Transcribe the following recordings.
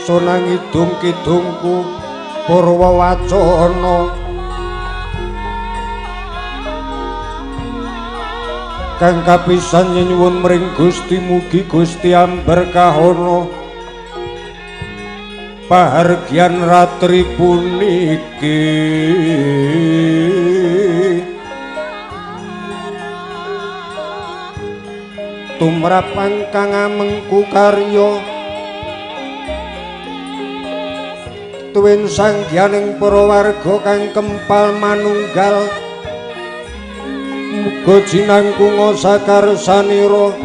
Sonang idung kidungku purwa wacana kang kapisan nyenyuwun mring Gusti mugi Gusti amberkahana pahargyan ratri puniki. Tumrap kang amengku karya tuwin sangyaning para warga kang kempal manunggal muga jinangkunga sakarsanira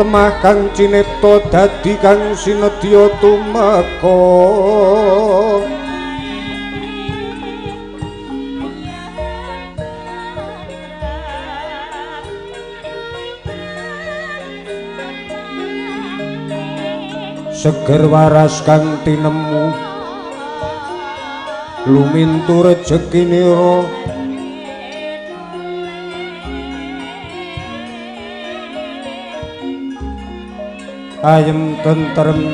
temah kang cinipta dadi kang sinedya tumeka. Seger waras kang tinemu lumintu rejekinira ayem tentrem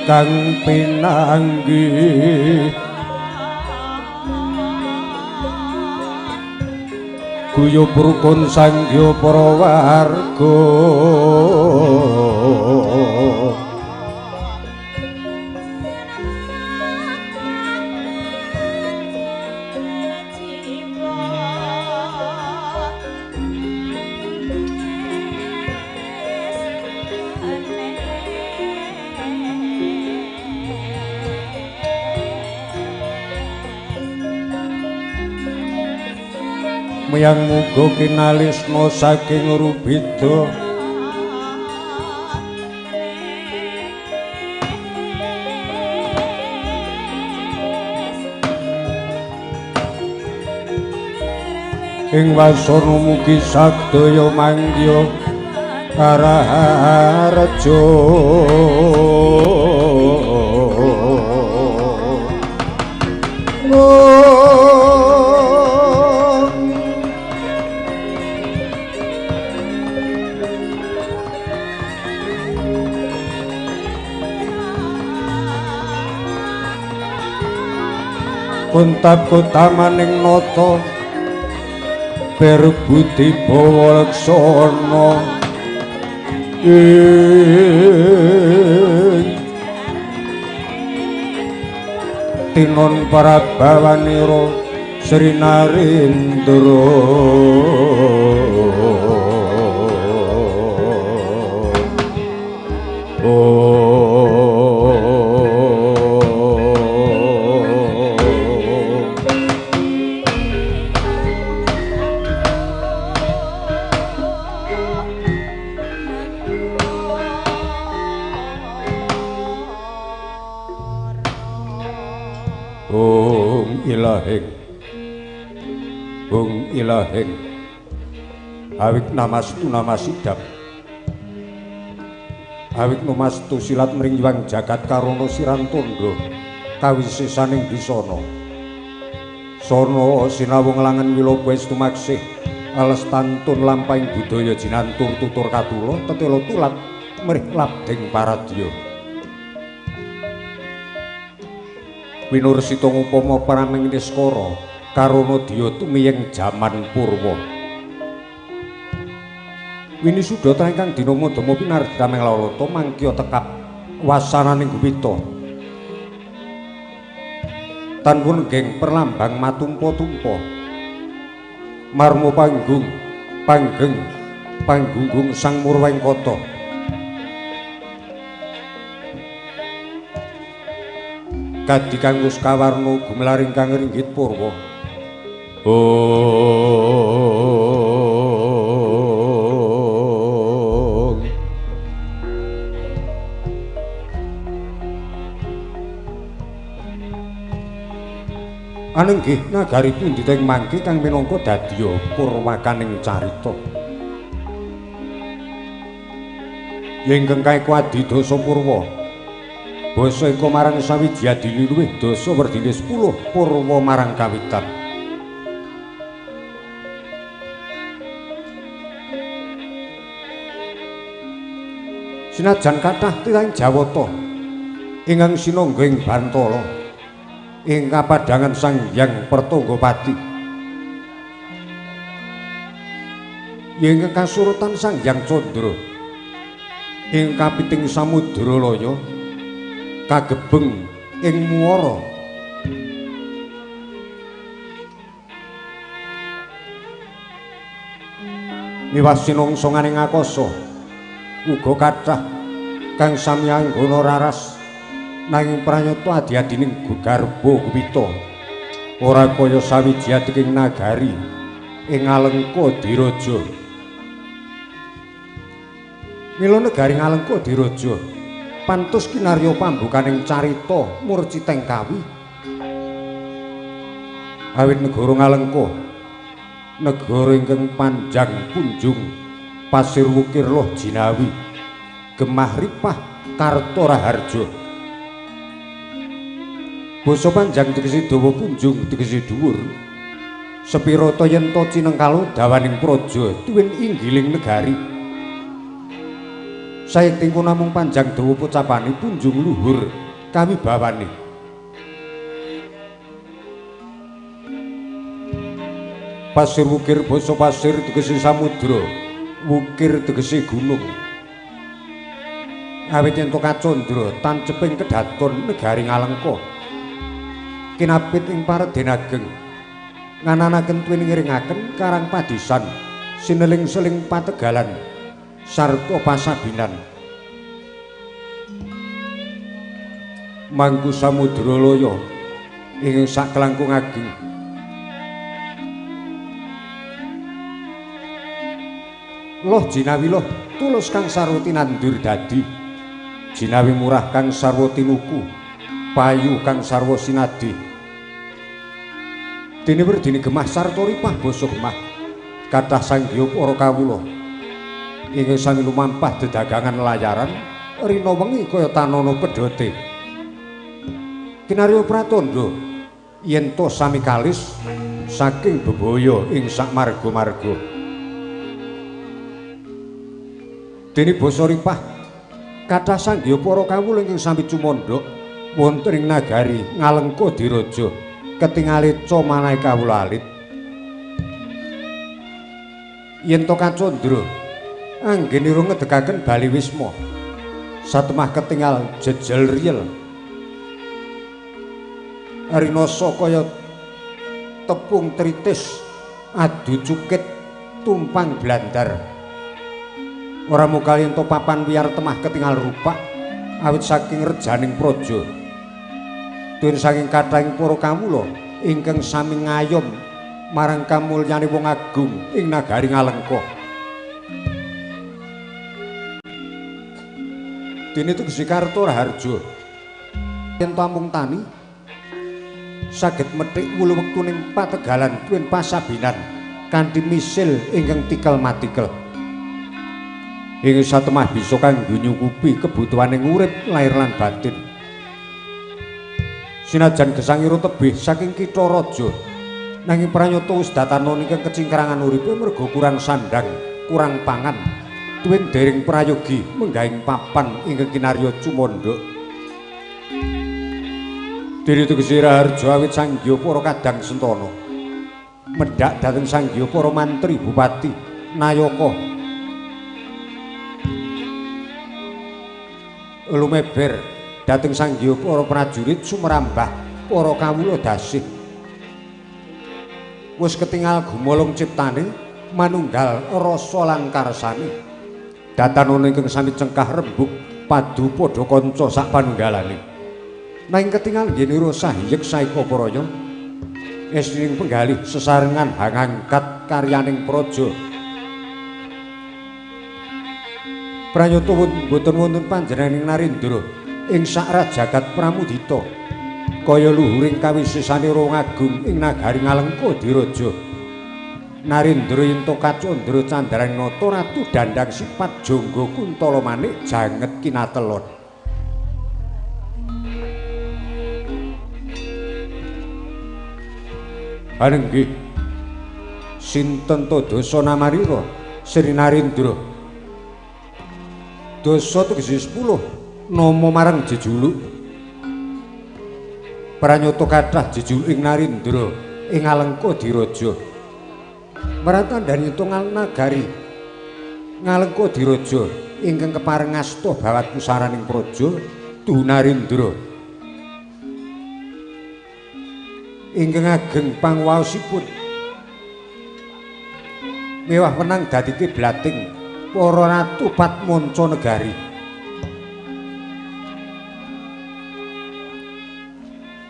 kang pinanggih guyub rukun sangya para warga. Meyang muga kinalisna saking rubeda ing wasana mugi sadaya mangya karaharja. Kuntap kutamaning nata berbudi bawa leksana ing tinon prabawanira Sri Narendra. Om ilahing, Om ilahing, awik namastu namasidap, awik namastu silat mring yuang jagat karono sirantondo, kawisesaning bisana, sono sinawung langen wiloba estumaksih, ales tantun lampahing budaya jinantur tutur katula tetela tulat mrih labding paradya. Winursita ngupama praming niskara karana dya tumiyeng jaman purwa. Winisuda ingkang dinama Dama pinarditameng lalata mangkya tekap wasananing guwita. Tanpun geng perlambang matumpa-tumpa. Marma panggung, panggeng, panggunggung sang Murwengkata. Kadi kang wis kawarna gumlaring kang ringgit purwa. Om. Anenggih nagari pundi teng mangke kang minangka dadya purwakaning carita. Ingkang kaeka adidasa purwa. Basa eka marang sawiji adili luwih dasa werdine 10 purwa marang kawitan. Sinajan kathah tiyang Jawata ingkang sinangga ing Bantala ing kapadhangan Sang Hyang Pertanggapati. Ing kasurutan Sang Hyang Candra ing kapiting samudra laya kagebeng ing muara miwah sinongsanganing akasa uga kathah kang sami anggona raras nanging pranyata adi-adining garba guwita ora kaya sawiji atiking nagari ing Alengka Diraja. Mila negari Ngalengka Diraja pantes kinarya pambukaning carita murciteng kawi. Awit negara Ngalengka negara ingkang panjang punjung pasir wukir loh jinawi gemah ripah karta raharja. Basa panjang tegese dawa punjung tegese dhuwur. Sepirata yen ta cinengkala dawaning praja tuwin inggiling negari. Sayektipun namung panjang dawa pocapane punjung luhur kawibawane. Pasir wukir basa pasir tegese samudra, wukir tegese gunung. Awit yen to kacandra tanceping kedaton negari Ngalengka. Kinapit ing Paraden Ageng ngananaken tuwin ngiringaken karang padisan sineling-seling pategalan sarta pasabinan. Mangku samudra laya ing saklangkung ageng. Loh jinawi loh tulus kang sarwa tinandur dadi, jinawi murah kang sarwa tinuku, payu kang sarwa sinadi. Dene werdine gemah sarta ripah basa gemah kathah sanggya para kawula ingkang sami lumampah dedagangan layaran rina wengi kaya tanana pedhote. Kinarya pratandha yen to sami kalis saking bebaya ing sak marga-marga. Dene basa ripah kathah sanggya para kawula ingkang sami cumandhak wonten ing nagari Ngalengka Diraja ketingale ca manahe kawula alit. Yen to kacandra anggenira ngedegaken bali wisma satemah ketingal jejel riyel rinasa kaya tepung tritis adu cukit tumpang blandar. Ora mokal yen to papan wiyar temah ketingal rupak awit saking rejaning praja. Tuwin saking kathahing para kawula ingkang sami ngayom marang kamulyane wong agung ing nagari Ngalengka. Dene tegese Karta Raharja yen tamung tani saged methik wulu wektuning pategalan tuwin pasabinan kanthi misil ingkang tikel matikel. Ing satemah bisa kanggo nyukupi kebutuhaning urip lahir lan batin. Sinajan gesangira tebih saking kitha raja, nanging pranyata wis datana ingkang kecingkrangan uripe merga kurang sandang, kurang pangan, tuwin dereng prayogi menggahing papan ingkang kinarya cumandhak. Dene tegese raharja awit sanggya para kadang sentana medhak dhateng sanggya para mantri bupati nayaka lumeber dhateng sanggya para prajurit sumerambah para kawula dasih. Wis ketingal gumolong ciptane manunggal rasa lan karsane. Datanana ingkang sami cengkah rembug padu padha kanca sak panunggalane. Nanging ketingal ngenira sahiyek saeka paraya esning penggalih sesarengan hangangkat karyaning praja. Pranyata boten wonten panjenenganing Narendra ing sak rajagat Pramudita kaya luhuring kawisesane wong agung ing nagari Ngalengka Diraja. Narendra yen to kacandra candraning nata ratu dandang sipat jangga kuntala manik janget kinatelon. Anenggih sinten to dasa namarira Sri Narendra? Dasa tegese 10 nama marang jejuluk. Pranyata kathah jejuluk ing Narendra ing Alengka Diraja. Mratandhanita nagari Ngalengka Diraja ingkang kepareng asta bawat pusaraning praja Dunarendra. Ingkang ageng pangwaosipun mewah wenang dadi kiblating para ratu Patmanca negari.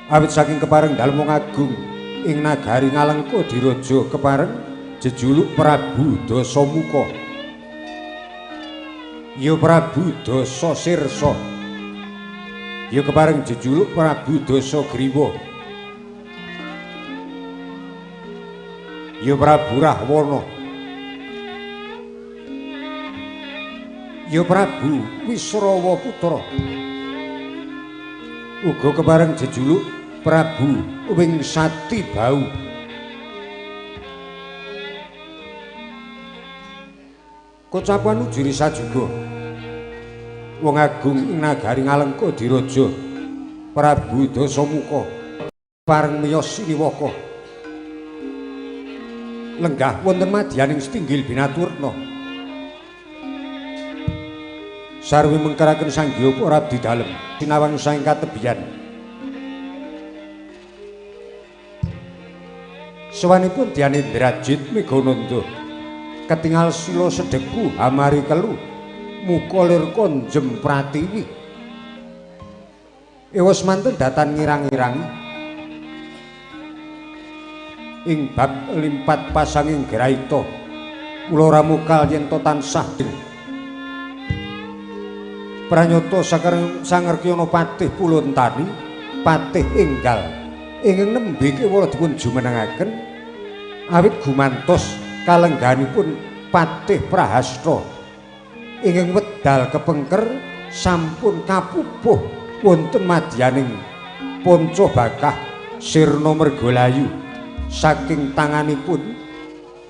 Awit saking kepareng dalem wong agung ing nagari Ngalengka Diraja kepareng jejuluk Prabu Dasamuka. Ya Prabu Dasasirsa. Ya kepareng jejuluk Prabu Dasagriwa. Ya Prabu Rahwana. Ya Prabu Wisrawa Putra. Uga kepareng jejuluk Prabu Wingsati Bau. Kocapan ujuri sajuga wong agung ing nagari Ngalengka Diraja Prabu Dasamuka pareng miyos siniwaka lenggah wonten madyaning setinggil binaturna sarwi mengkeraken sanghyang para abdi dalem sinawang saking katebian. Sowanipun Dyanindrajit Megananda ketingal sila sedeku hamari kelu muka lir konjem pratiwi. Ewos manten datan ngirang-irangi ing bab limpat pasanging graita. Kula ora mukal yen to tansah ding pranyata sangerkyana patih Pulontani patih enggal ingkang nembe kewala dipun jumenengaken awit gumantos kalengganipun patih Prahasta ingkang wedal kepengker sampun kapupuh wonten madyaning Panca Bakah sirna mergolayu saking tanganipun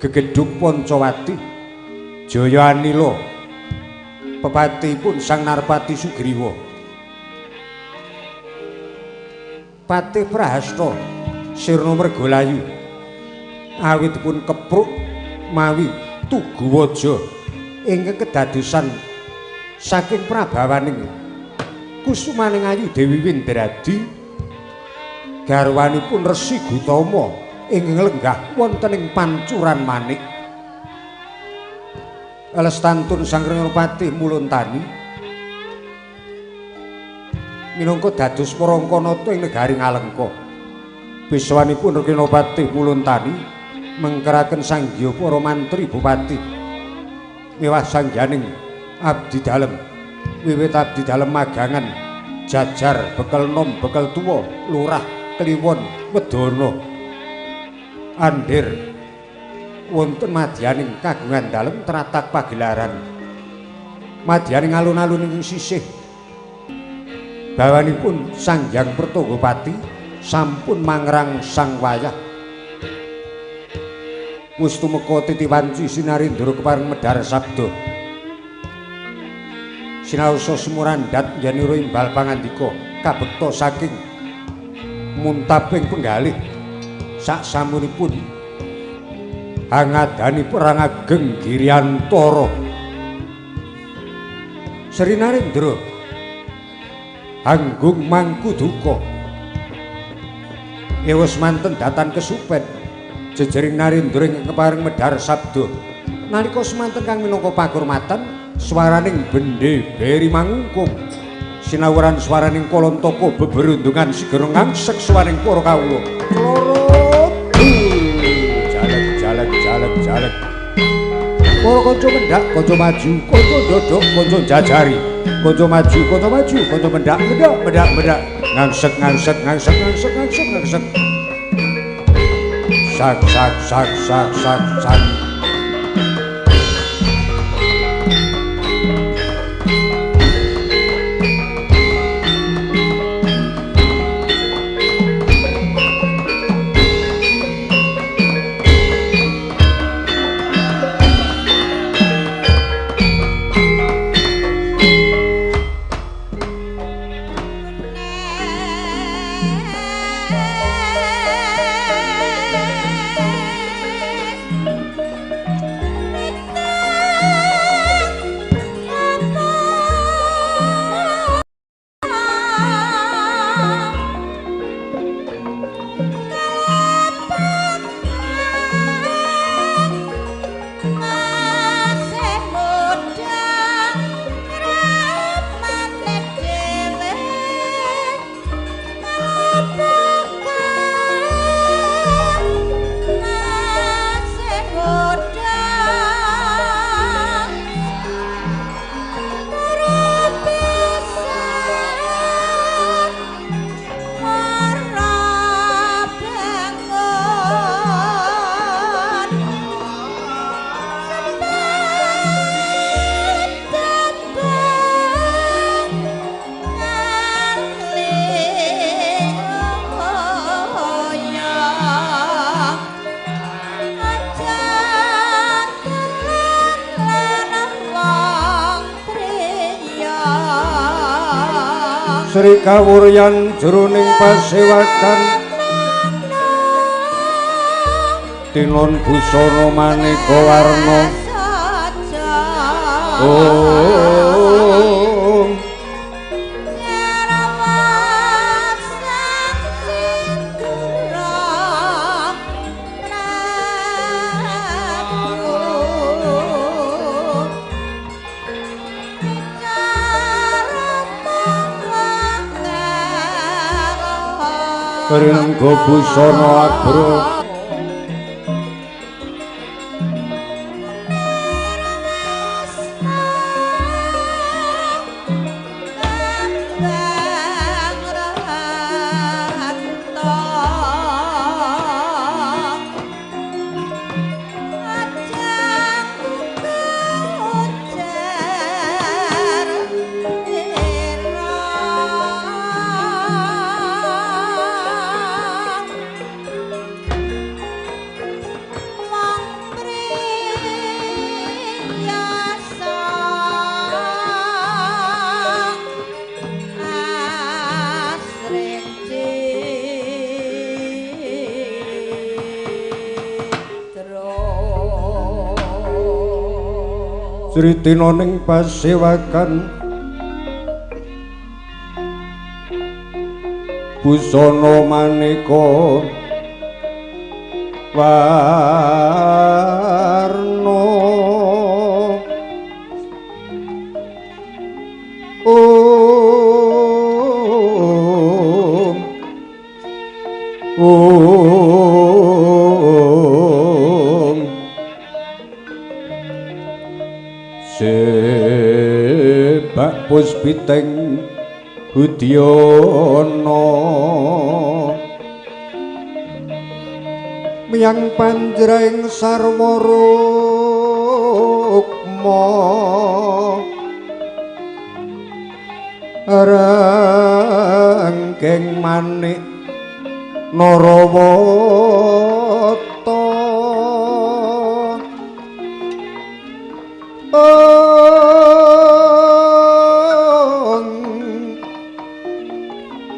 gegedhug Pancawati Jaya Anila pepatihipun Sang Narpati Sugriwa. Patih Prahasta sirna mergolayu awitipun kepruk mawi tugu waja ingkang kedadosan saking prabawaning kusumaning ayu Dewi Windradi garwanipun Resi Gutama ingkang lenggah wonten ing pancuran manik. Lestantun Sang Renopati Mulontani minangka dados Prangkanata ing negari Ngalengka. Biswanipun Renopati Mulontani mengkeraken sanghyang para mantri bupati miwah sangyaning abdi dalem wiwit abdi dalem magangan jajar bekel nom bekel tuwa lurah kliwon wedana andir wonten madyaning kagungan dalem tratag pagelaran madyaning alun-alun ing sisih bawanipun Sang Hyang Pertanggapati sampun mangrang sang wayah. Wis tumeka titi wanci Sinarindra kepareng medhar sabda. Sinaosa sumurandhat yanira imbal pangandika kabekta saking muntaping penggalih sak samunipun hangadani perang ageng Giryantara. Sri Narendra hanggung mangku duka. Ewos manten datan kesupen jejering Narendra ing kepareng medhar sabda. Nalika semanten kang minangka pakurmatan swaraning bendhe beri mangungkung sinawuran swaraning kolontaka beberundungan sigara ngangsek swaring para kawula. Klorot jalek jalek jalek jalek. Para kanca mendhak, kanca maju, kanca ndodhok, kanca jajari. Kanca maju, kanca maju, kanca mendhak, mendhak, mendhak, mendhak. Ngangsek ngangsek ngangsek ngangsek ngangsek ngangsek. Sak sak sak sak sak sak. Sri kawuryan jroning pasewakan tinon busana maneka warna. Om Renggo busana abro Sritina ning pasewakan busana maneka warna. Om Om Sebak puspiteng hudyana miyang panjraing sarwa rukma rangkeng manik narawata.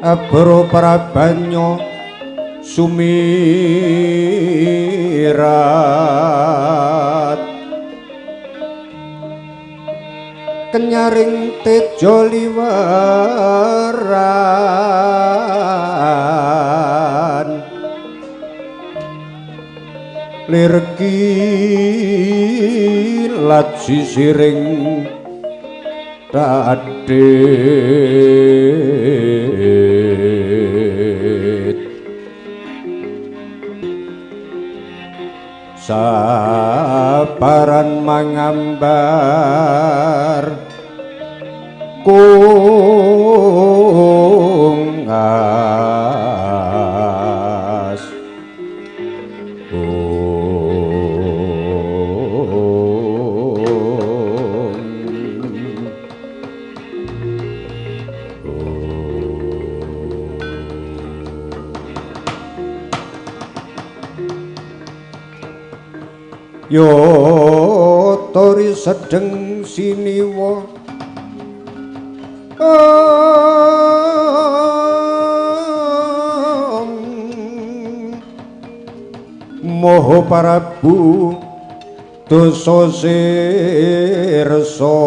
Abro prabanyo sumirat kenyaring tejo liweran lir kilat sisiring tadit saparan mangambar kungas. Yo tori sedeng siniwa Moho Prabu dosa sirsa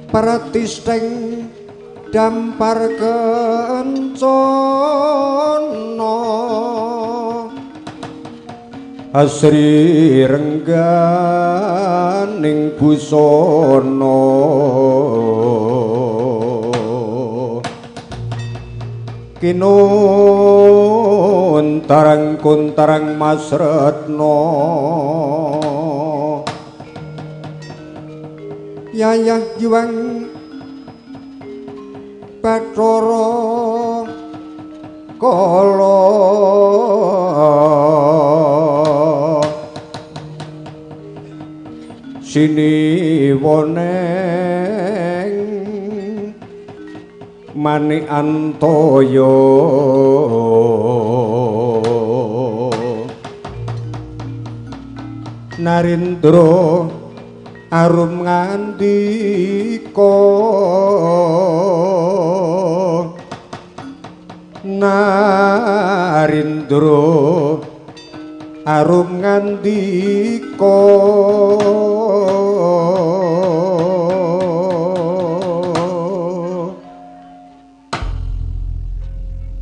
pratisteng dampar kencana asri rengganing busana kinun tarang kuntarang masretna yayah yuwang Bathara Kala siniwoneng manik antaya Narendra arum ngandika Narindra arum ngandika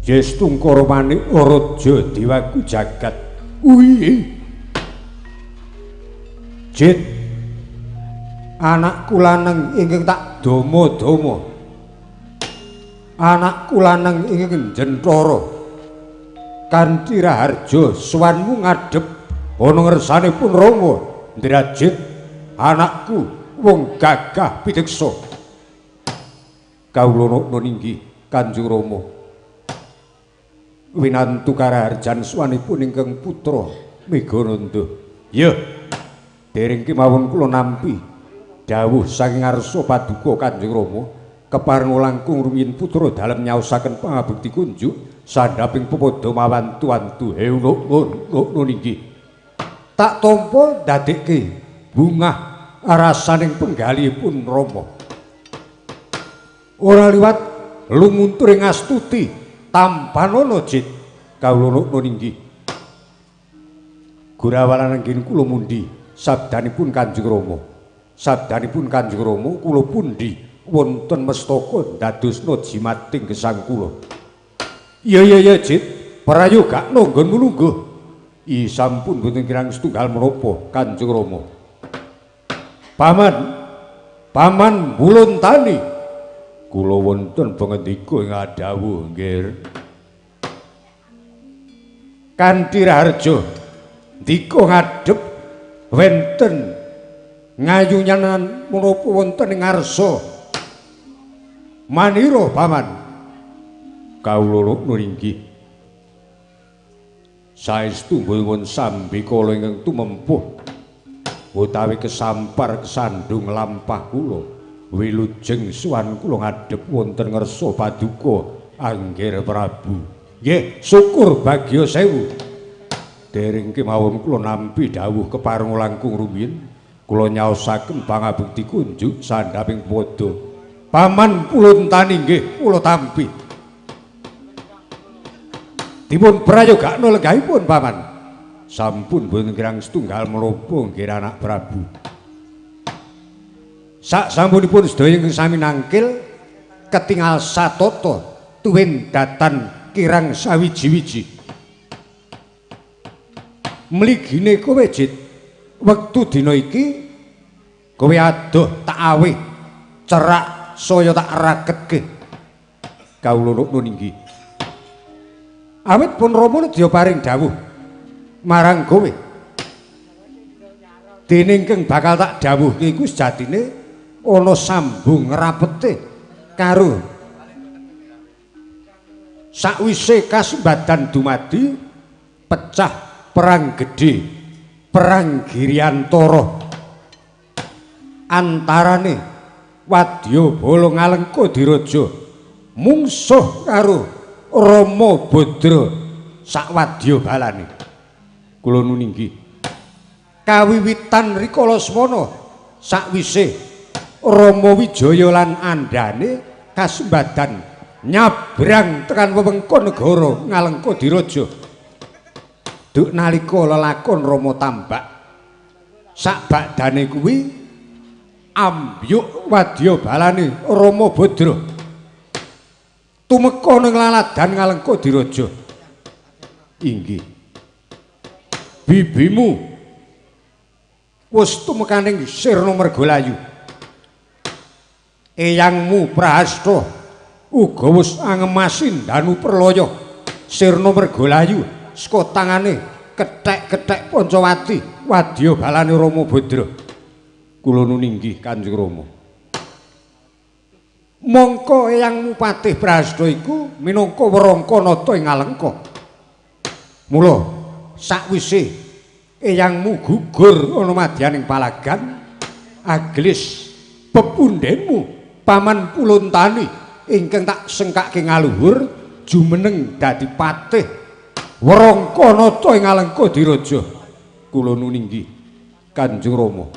Jestungkara manik raja dewaku jagat. Uwi Jit, anakku lanang ingkang tak dama-dama, anakku lanang ingkang jentara kanthi raharja suwanmu ngadhep ana ngersanipun Rama. Ndrajit, anakku wong gagah pideksa. Kawula nukna inggih Kanjeng Rama. Winantu karaharjan suwanipun ingkang putra Megananda. Ya, dereng kemawon kula nampi dawuh saking ngarsa paduka Kanjeng Rama, kepareng langkung rumiyin putra dalem nyaosaken pangabekti kunjuk sandhaping pepadha mawantu-wantu. Heunuk inggih. Tak tampa ndadekke bungah rasaning penggalihipun Rama. Ora liwat lumuntur ing astuti tampanana Jit. Kawula nukna inggih. Gurawalan anggen kula mundhi sabdanipun Kanjeng Rama. Sabdanipun Kanjeng Rama kula pundi wonten mestaka ndadosna jimating gesang kula. Iya iya iya Jit, prayogakna nggonmu lungguh. I sampun boten kirang setunggal menapa Kanjeng Rama. Paman, paman Bulontani, kula wonten pangendika ing adhawuh nggih. Kanthi raharja ndika ngadhep wenten ngayunyanan menapa wonten ing ngarsa manira paman. Kawula nukna inggih. Saestu mboten sambikala ingkang tumempuh utawi kesampar kesandung lampah kula, wilujeng suwan kula ngadhep wonten ngarsa paduka Anggir Prabu. Nggih, syukur bagya sewu. Dereng kemawon kula nampi dawuh kepareng langkung rumiyin, kula nyaosaken pangabekti kunjuk sandhaping padha. Paman Pulontani nggih kula tampi. Dipun prayogakna lenggahipun paman. Sampun boten kirang setunggal menapa nggih anak Prabu. Sak sampunipun sedaya ingkang sami nangkil ketingal satata tuwin datan kirang sawiji-wiji. Mligine kowe Jit, wektu dina iki kowe adoh tak aweh cerak saya tak raketke. Kawula nukna inggih. Awit pun Rama nedya paring dawuh marang kowe. Dene ingkang bakal tak dawuhke iku sejatine ana sambung ngrapete karo sakwise kasembadan dumadi pecah perang gedhe, perang Giryantara antarane Wadyabala Ngalengka Diraja mungsuh karo Rama Badra sak wadyabalane. Kula nuninggi kawiwitan rikala semana sakwise Rama Wijaya lan andhane kasembadan nyabrang tekan wewengkon negara Ngalengka Diraja. Duk nalika lelakon Rama Tambak sak bakdane kuwi ambyuk wadyabalane Rama Badra tumeka ning laladan Ngalengka Diraja. Inggih. Bibimu wis tumekaning sirna Mergolayu. Eyangmu Prahasta uga wis angemasi Danu Perlaya sirna Mergolayu saka tangane kethek-kethek Pancawati wadyabalane Rama Badra. Kula nuninggi Kanjeng Rama. Mongko eyangmu Patih Prahasta iku minangka werangka nata ing Alengka. Mula sakwise eyangmu gugur ana madyaning palagan, aglis pepundhenmu Paman Pulontani ingkang tak sengkake ngaluhur jumeneng dadi patih werangka nata ing Alengka Diraja. Kula nuninggi Kanjeng Rama.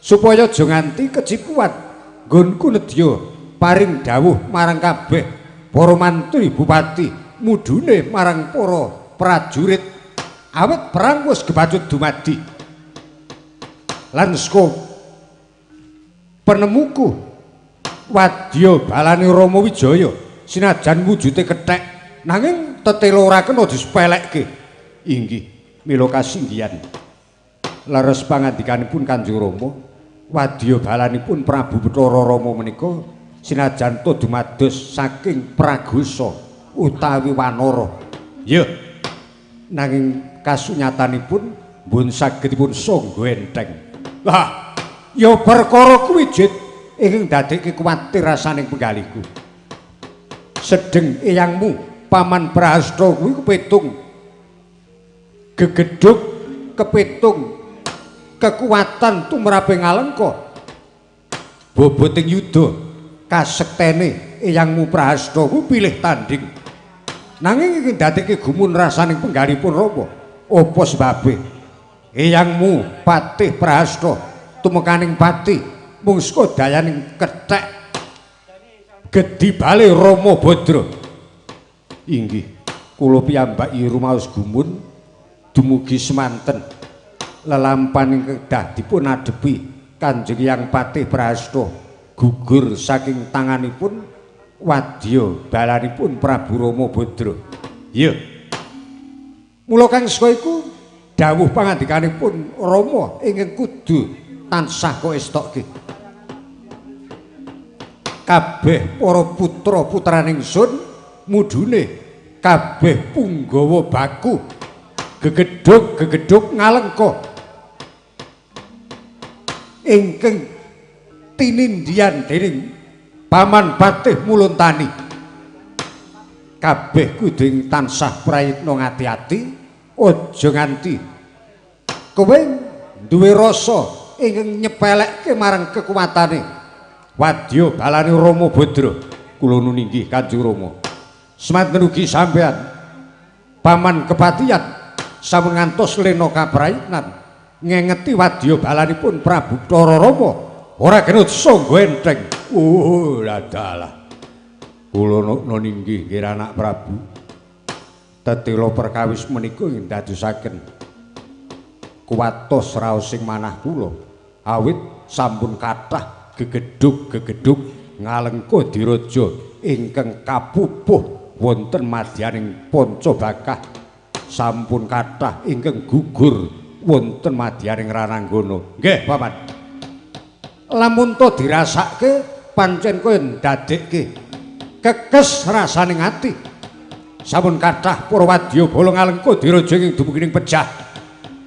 Supaya aja nganti kecipuan nggonku nedya paring dawuh marang kabeh para mantri bupati mudune marang para prajurit awit perang wis gebacut dumadi. Lan saka penemuku wadya balane Rama Wijaya sinajan wujude kethek nanging tetela ora kena disepelekke. Inggih mila kasinggihan. Leres pangandikanipun Kanjeng Rama, wadya balanipun Prabu Bathara Rama menika sinajan to dumados saking Pragosa utawi Wanara. Ya. Nanging kasunyatanipun mbun sagedipun sangga enteng. Lah, ya perkara kuwi Jit ingkang dadekke kuwatir rasaning penggalihku. Sedeng eyangmu Paman Prahasta kuwi kepitung gegedhug, kepitung kekuatan tumrape Ngalengka. Boboting yuda kasektene eyangmu Prahasta kuwi pilih tanding. Nanging iki ndadekke gumun rasaning penggalipun Rama. Apa sebabe eyangmu Patih Prahasta tumekaning pati mung saka dayaning kethek gedhi bale Rama Badra. Inggih kula piyambak rumaos gumun dumugi semanten lelampahan ingkang kedah dipun adhepi Kanjeng Hyang Patih Prahasta gugur saking tanganipun wadya balanipun Prabu Rama Badra. Ya. Mula kang saka iku dawuh pangandikanipun Rama ingkang kudu tansah kaestokke. Kabeh para putra-putraning sun mudune kabeh punggawa baku gegedhug-gegedhug Ngalengka ingkang tinindian dening Paman Patih Muluntani. Kabeh kudu tansah prayitna ngati-ati, aja nganti kowe duwe rasa ingkang nyepelekke marang kekuatane wadya balane Rama Badra. Kula nuwun inggih Kanjeng Rama. Semanten ugi sampeyan Paman Kepatihan sampun ngantos lena kaprayitnan ngengeti wadya balanipun Prabu Bathara Rama ora kena sangga enteng. Oh ladalah. Kula nuwun inggih nggih anak Prabu. Tetela perkawis menika ndadosaken kuwatos raosing manah kula awit sampun kathah gegedhug-gegedhug Ngalengka diraja ingkang kapupuh wonten madyaning Pancabakah, sampun kathah ingkang gugur wonten madyaning Rananggana. Nggih Paman. Lamun to dirasake pancen kaya ndadekke kekes rasaning ati. Sampun kathah para wadya bala Ngalengka diraja ing dumugi ing pejah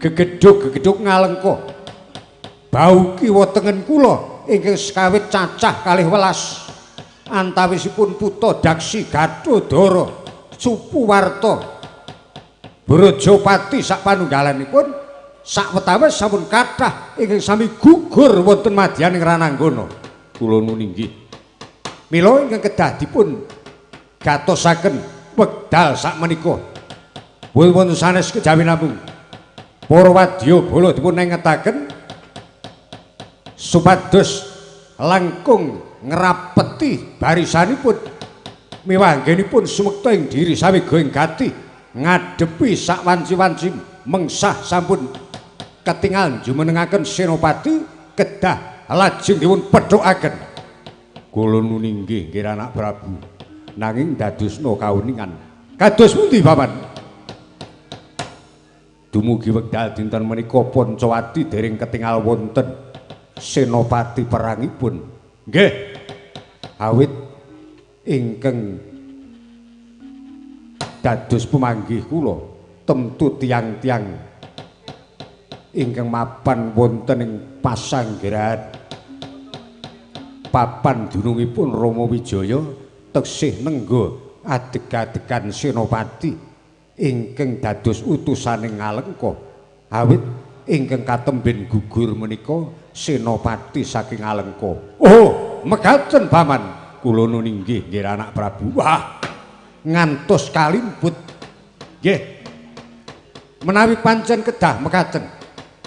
gegedhug-gegedhug Ngalengka. Bau kiwa tengen kula ingkang sekawit cacah kalih welas antawisipun Puta Daksi Gathadara Supuwarta Brajapati sak panunggalanipun sakwetawis sampun kathah ingkang sami gugur wonten madyaning Rananggana. Kula nuwun inggih. Mila ingkang kedah dipun gatosaken wekdal sakmenika. Wonten sanes kejawi namung para wadya bala dipun engetaken supados langkung ngrapeti barisanipun miwah anggenipun sumekta ing diri sawega ing gati ngadepi sak wanci-wanci mengsah sampun ketingal jumenengaken senopati kedah lajeng dipun pethukaken. Kula nuwun inggih nggih anak Prabu. Nanging dadosna kauningan. Kados pundi Paman? Dumugi wekdal dinten menika Pancawati dereng ketingal wonten senopati perangipun. Nggih. Awit ingkang dados pemanggih kula temtu tiyang-tiyang ingkang mapan wonten ing pasanggrahan papan dunungipun Rama Wijaya teksih nengga adeg-adegan senopati ingkang dados utusaning Ngalengka. Awit ingkang katemben gugur menika senopati saking Ngalengka. Oh, mekaten Paman. Kula nuwun inggih nggih anak Prabu. Wah, ngantos kalimput. Nggih. Menawi pancen kedah mekaten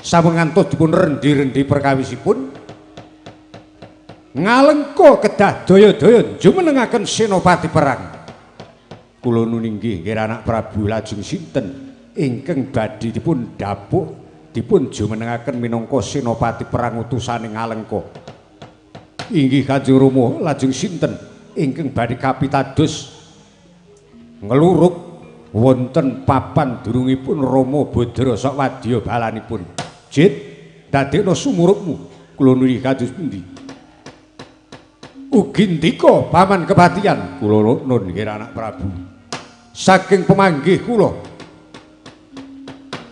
sampun ngantos dipun rendi-rendi perkawisipun Ngalengka kedah daya-daya jumenengaken senopati perang. Kula nuninggih nggih anak Prabu lajeng sinten ingkang badhe dipun dapuk dipun jumenengaken minangka senopati perang utusane Ngalengka. Inggih Kanjeng Rama lajeng sinten ingkang badhe kapitados ngluruk wonten papan durungipun Rama Badra sak wadya balanipun. Jit, dadekno sumurupmu. Kula nuli kados pundi? Ugi ndika paman kepatihan kula nun nggih anak Prabu. Saking pemanggih kula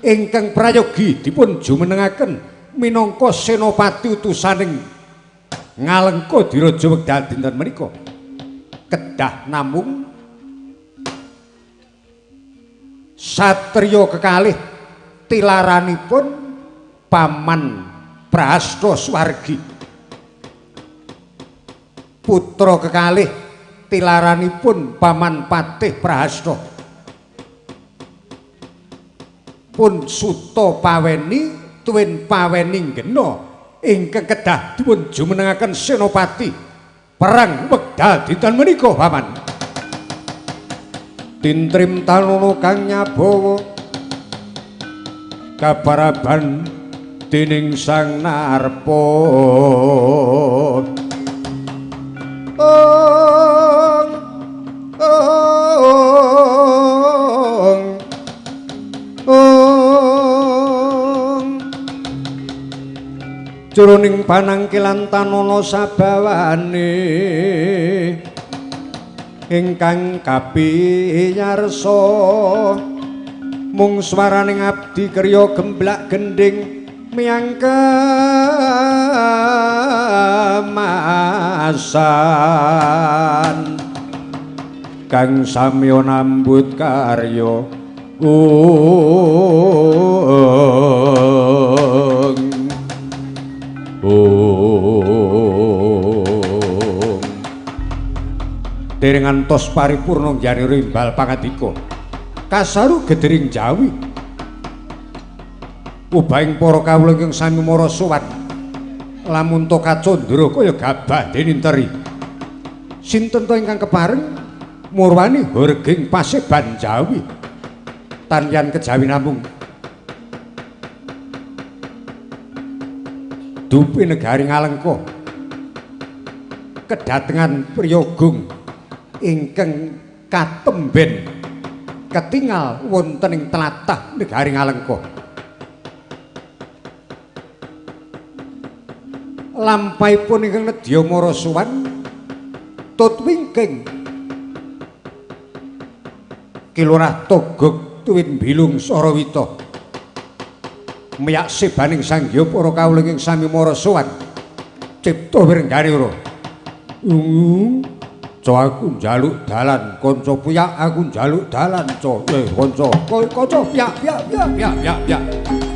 ingkang prayogi dipun jumenengaken minangka senopati utusaning Ngalengka diraja wekdal dinten menika kedah namung satriya kekalih tilaranipun Paman Prahasta Swargi, putra kekalih tilaranipun Paman Patih Prahasta pun suta paweni tuwin paweni nggena ingkang kedah dipun jumenengaken senopati perang wekdal dinten menika Paman. Tintrim tanono kang nyabawa kabaraban dening Sang Narpa. Ong ong ong jroning panangkilan tanono sabawane ingkang kapiyarsa mung swaraning abdi kriya gemblak gendhing miyang kemasan kang samya nambut karya ong ong. Dereng ngantos paripurna njarira imbal pangandika kasaru gedering Jawi ubahing para kawula ingkang sami mara sowan lamun to kacandra kaya gabah dening teri. Sinten to ingkang kepareng murwani horging paseban Jawi tanyan kejawi namung dupi negari Ngalengka kedatengan priyagung ingkang katemben ketingal wonten ing tlatah negari Ngalengka. Lampahipun ingkang nedya mara sowan tut wingking Kilurah Togog tuwin Bilung Sarawita miyak sebaning sangya para kawula ingkang sami mara sowan cipta wirenggane ora. Co aku njaluk dalan kanca piyak aku njaluk dalan co kanca kanca piyak piyak piyak piyak piyak piyak. Ah.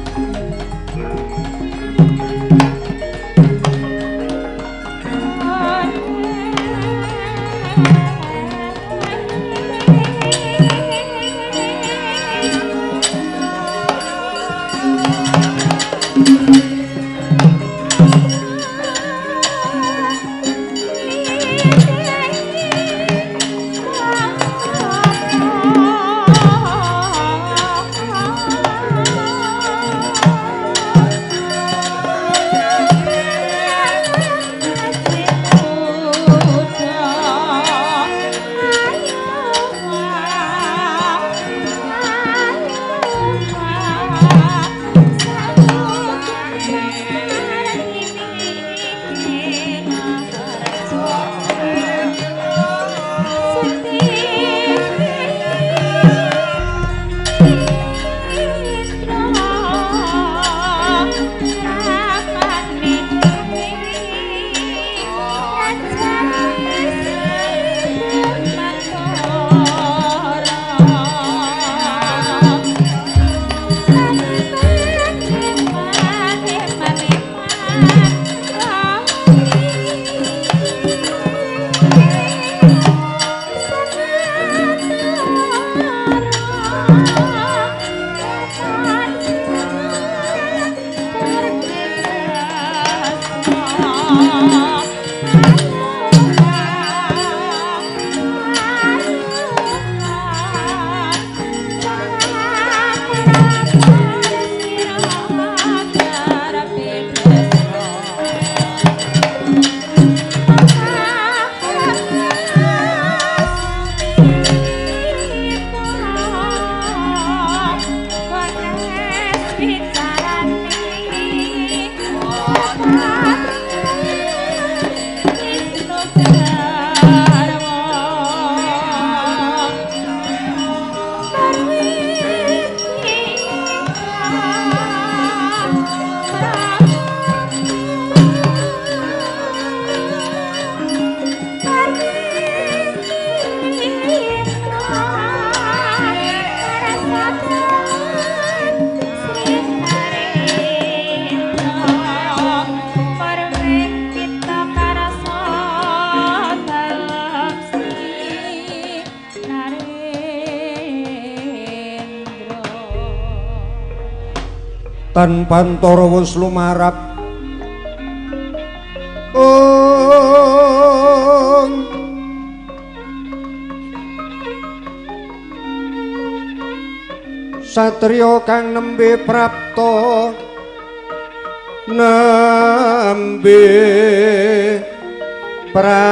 Tan pantara wis lumarap ong satriya kang nembe prapta nembe prapta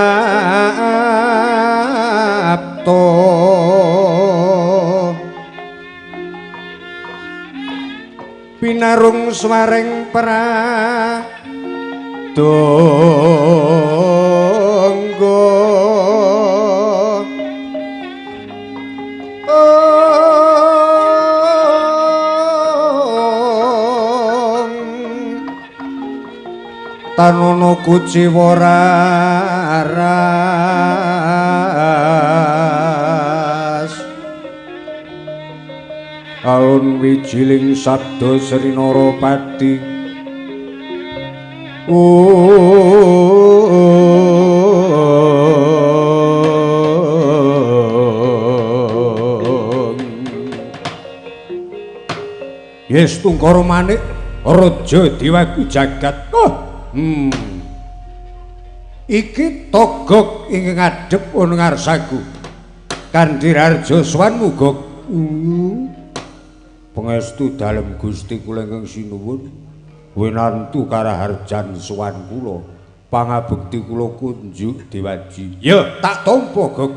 pinarung swareng pradangga tanono kuciwa raras alun wijiling sabda Sri Narapati Yes Tungkara Manik raja dewaku jagat. Oh, Iki togok ing ngadhep ana ngarsaku. Kanthi Raharja sowanmu Gok. Pangestu dalem Gusti kula ingkang sinuwun winantu karaharjan sowan kula pangabekti kula kunjuk dewaji. Ya tak tampa Gok.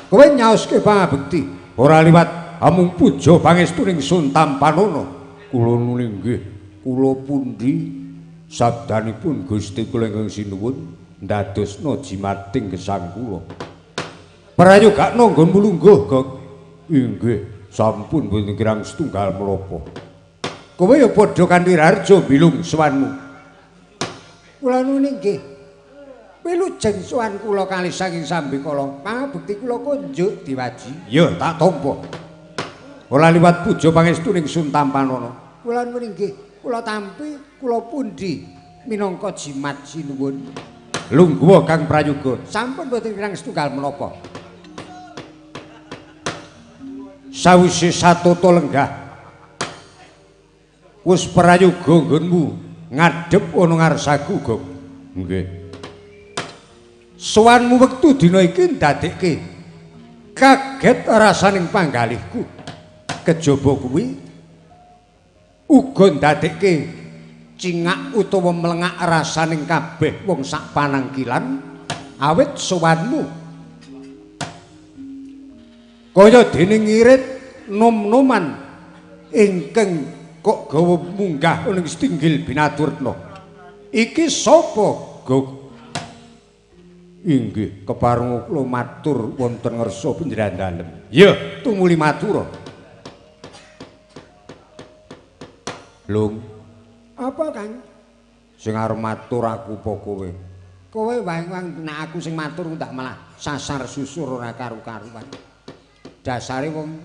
Kowe nyaoske pangabekti ora liwat amung puja pangestu ning sun tampanana. Kula nuli nggih kula pundi sabdanipun Gusti kula ingkang sinuwun ndadosna jimating gesang kula. Prayogakna nggonmu lungguh Gok. Inggih. Sampun mboten kirang setunggal menapa. Kowe ya padha kanthi Raharja bilung sowanmu. Kula nuwun inggih. Wilujeng sowan kula kalih saking sambikala. Pangabekti kula kunjuk diwaji. Ya tak tampa. Ora liwat puja pangestu ning sun tampanana. Kula nuwun inggih. Kula tampi, kula pundi minangka jimat sinuwun. Lungguh Kang Prayoga. Sampun mboten kirang setunggal menapa. Sawise satata lenggah wis prayoga nggonmu ngadhep ana ngarsaku Gok. Nggih. Sowanmu wektu dina iki ndadekke kaget rasaning panggalihku. Kejaba kuwi uga ndadekke cingak utawa mlengak rasaning kabeh wong sak panangkilan awit sowanmu kaya dene ngirit nom-noman ingkang kok gawa munggah ning setinggil binaturna. Iki sapa, Gok? Inggih, kepareng kula matur wonten ngersa panjenengan dalem. Ya, tumuli matura. Lung. Apa, Kang? Sing arep matur aku apa kowe? Kowe wae nek aku sing matur ndak malah sasar susur ora karu-karuan. Dasare wong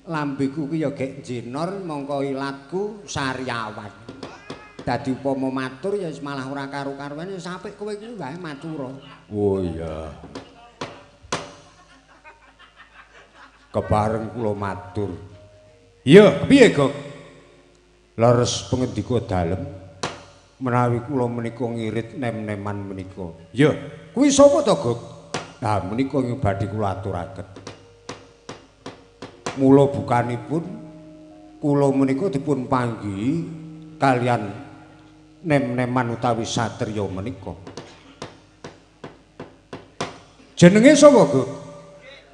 lambeku ki ya gek jenor mongko ilatku sariawan. Dadi upama matur ya malah ora karu-karuan ya apik kowe kuwi wae matura. Oh iya. Kepareng kula matur. Iya, kepiye, Gok? Leres pengendika dalem. Menawi kula menika ngirit nem-neman menika. Ya, kuwi sapa to, Gok? Lah menika ing badhe kula aturaken. Mula bukanipun kula menika dipun panggihi kalian nem-neman utawi satriya menika. Jenenge sapa, Gok?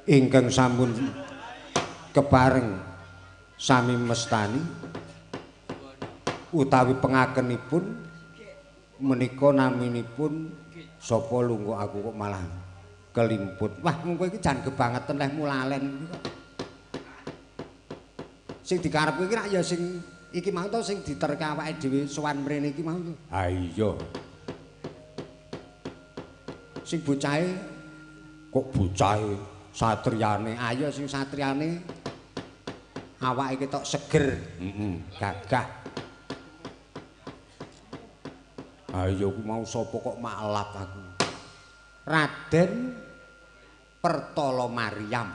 Ingkang sampun kepareng sami mestani utawi pengakenipun menika naminipun sapa lungguh aku kok malah kelimput. Wah, mengko iki jan kebangetan leh mulalen iki kok. Sing dikarepke iki rak ya sing iki mau to sing diterke awake dhewe sowan mrene iki mau to. Ha iya. Sing bocahe kok bocahe satriyane. Ayo sing satriyane awake ketok seger, heeh, gagah. Ayo ku mau sapa kok maklap aku. Raden Pertala Maryam.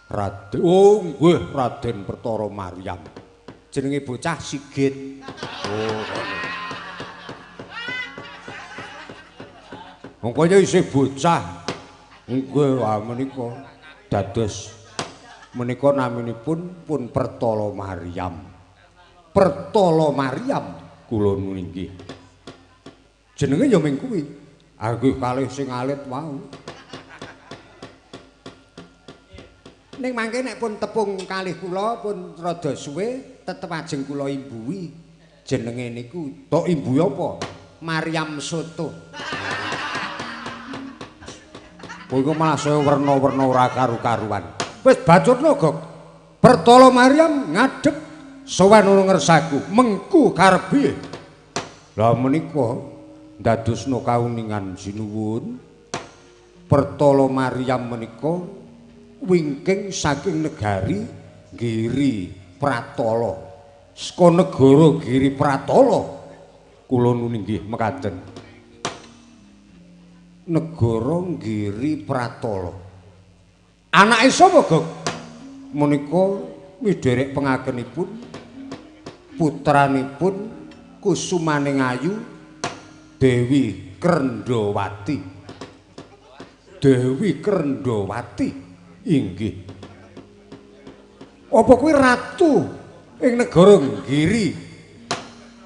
Raden, oh nggih, Raden Pertala Maryam. Jenenge bocah Sigit. Oh, ngono. Wong kaya isih bocah. Nggih, menika dados menika naminipun pun Pertala Maryam. Pertala Maryam kula nuwun inggih. Jenenge ya ming kuwi. Ah nggih kalih sing alit wau. Ning mangke nek pun tepung kalih kula pun rada suwe tetep ajeng kula imbuhi. Jenenge niku tok imbuhi apa? Maryam Soto. Kowe iku malah saya werna-werna ora karu-karuan. Wis bacutno, Gok. Pertala Maryam ngadhep sowan ana ngersaku, mengku karepe. Lah menika ndadosna kauningan sinuwun. Pertala Maryam menika wingking saking negari Giri Pratala. Saka negara Giri Pratala kula nuwun inggih mekaten. Negara Giri Pratala. Anake sapa, Gok? Menika midherek pengakenipun putranipun Kusumaning Ayu Dewi Krendhawati. Dewi Krendhawati inggih. Apa kuwi ratu ing negara Giri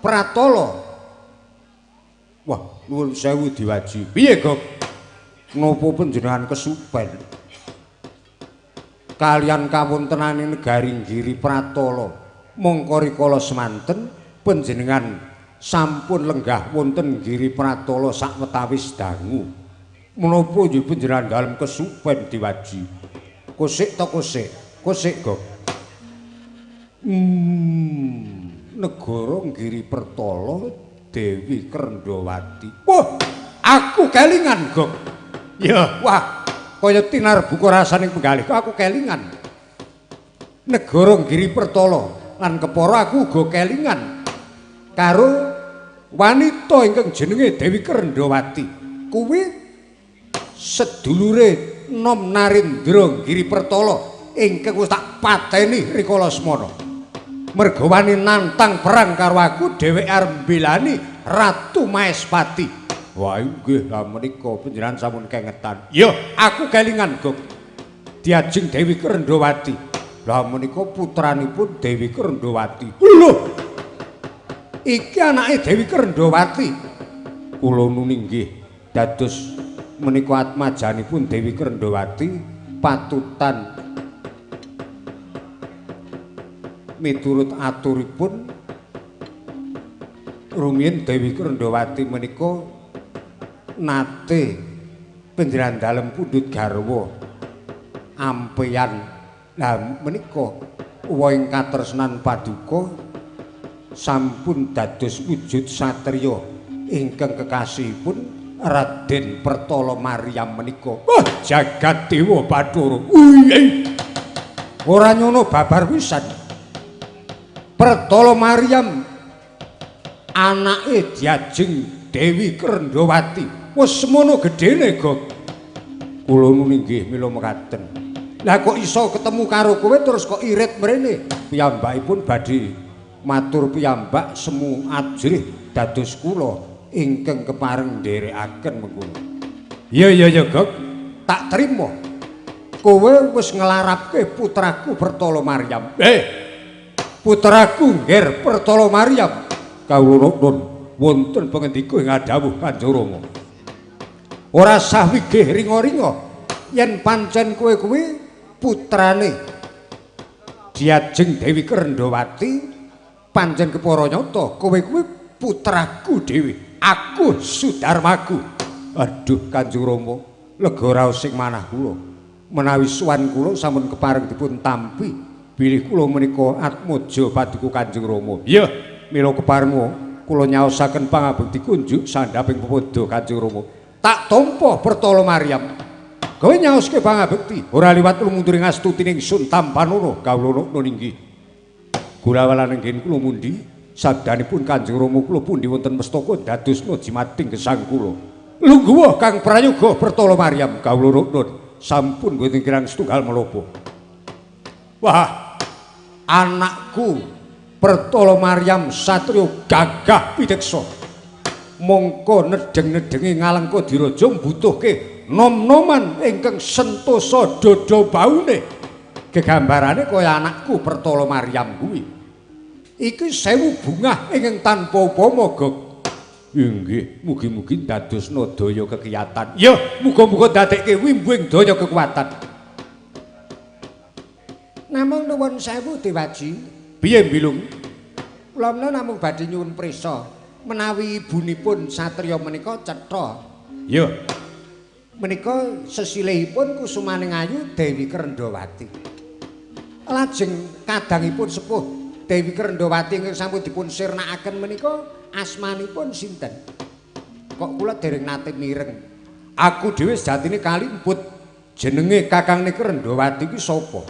Pratala? Wah, nuwun sewu diwaji. Piye, Gok? Napa panjenengan kesupen? Kalian kawontenane negari Giri Pratala, mongko rikala semanten panjenengan sampun lenggah wonten Giri Pratala sakwetawis dangu. Menapa nggih panjenengan dalem kesupen diwaji? Kosik to kosik? Kosik, Gok. Negara Giri Pratala Dewi Krendhawati. Wah, aku kelingan, Gok. Ya, wah, kaya tinar buka rasaning penggalih aku kelingan. Negara Giri Pratala lan kepara aku uga kelingan karo wanita ingkang jenenge Dewi Krendhawati. Kuwi sedulure Nom Narendra Giri Pratala ingkang wis tak pateni rikala semana. Merga wani nantang perang karo aku, dheweke arep mbelani Ratu Maespati. Wah, nggih, lha menika panjenengan sampun kengetan. Ya, aku kelingan, Gok. Diajeng Dewi Krendhawati. Lah menika putranipun Dewi Krendhawati. Lho. Iki anake Dewi Krendhawati. Kula nuwun inggih, dados menika atmajanipun Dewi Krendhawati patutan miturut aturipun rumiyin Dewi Krendhawati menika nate panjenengan dalem pundhut garwa ampeyan. Lah menika uwa ing katresnan paduka sampun dados wujud satriya ingkang kekasihipun Raden Pertala Maryam menika. Wah, jagat dewa Bathara. Ora nyono babar pisan. Pertala Maryam anake diajeng Dewi Krendhawati. Wis semono gedene, Gok. Kula nuwun inggih mila mekaten. Lah kok iso ketemu karo kowe terus kok irit mrene? Piyambakipun badhe Matur piyambak semu ajrih dados kula ingkang kepareng nderekaken mengkono. Iya iya ya, Gok. Tak trima. Kowe wis nglarapke putraku Pertala Maryam. Putraku Ngger Pertala Maryam. Kawula nun wonten pangendika ing adhawuh Kanjeng Rama. Ora sah wigih ringa-ringa yen pancen kowe kuwi putrane Diajeng Dewi Krendhawati, pancen kepara nyata kowe kuwi putraku dhewe. Aku Sudarmaku. Aduh Kanjeng Rama, lega raos sing manah kula. Menawi suwan kula sampun kepareng dipun tampi, bilih kula menika atmaja paduka Kanjeng Rama. Iya, mila kepareng kula nyaosaken pangabekti kunjuk sandhaping pepodo Kanjeng Rama. Tak tampa Pertala Maryam. Kowe nyaoske pangabekti, ora liwat lumunturing astutining sun tampanana kawula nukna inggih. Gulawalan enggen kula mundi sabdanipun Kanjeng Rama kula pundi wonten mestaka dadosna jimating gesang kula. Lungguh Kang Prayoga Pertala Maryam kawula nukna sampun boten kirang setunggal menapa. Wah, anakku Pertala Maryam satriya gagah pideksa. Mongko nedheng-nedhengi ngalengka diraja mbutuhke nom-noman ingkang sentosa dada baune. Gegambarane kaya anakku Pertala Maryam kuwi. Iki sewu bungah ingkang tanpa upama, Gok. Inggih, mugi-mugi dadosna daya kekiyatan. Ya, muga-muga dadekke wimbuhing daya kekuatan. Namung nuwun sewu Dewaji. Piye Bilung? Kula menawa namung badhe nyuwun prisa menawi ibunipun satriya menika cetha. Ya. Menika sesilihipun kusumaning ayu Dewi Krendhawati. Lajeng kadangipun sepuh Dewi Krendhawati ingkang sampun dipun sirnakaken menika asmanipun sinten? Kok kula dereng nate mireng. Aku dhewe sejatine kalimput jenenge kakangne Krendhawati iki sapa?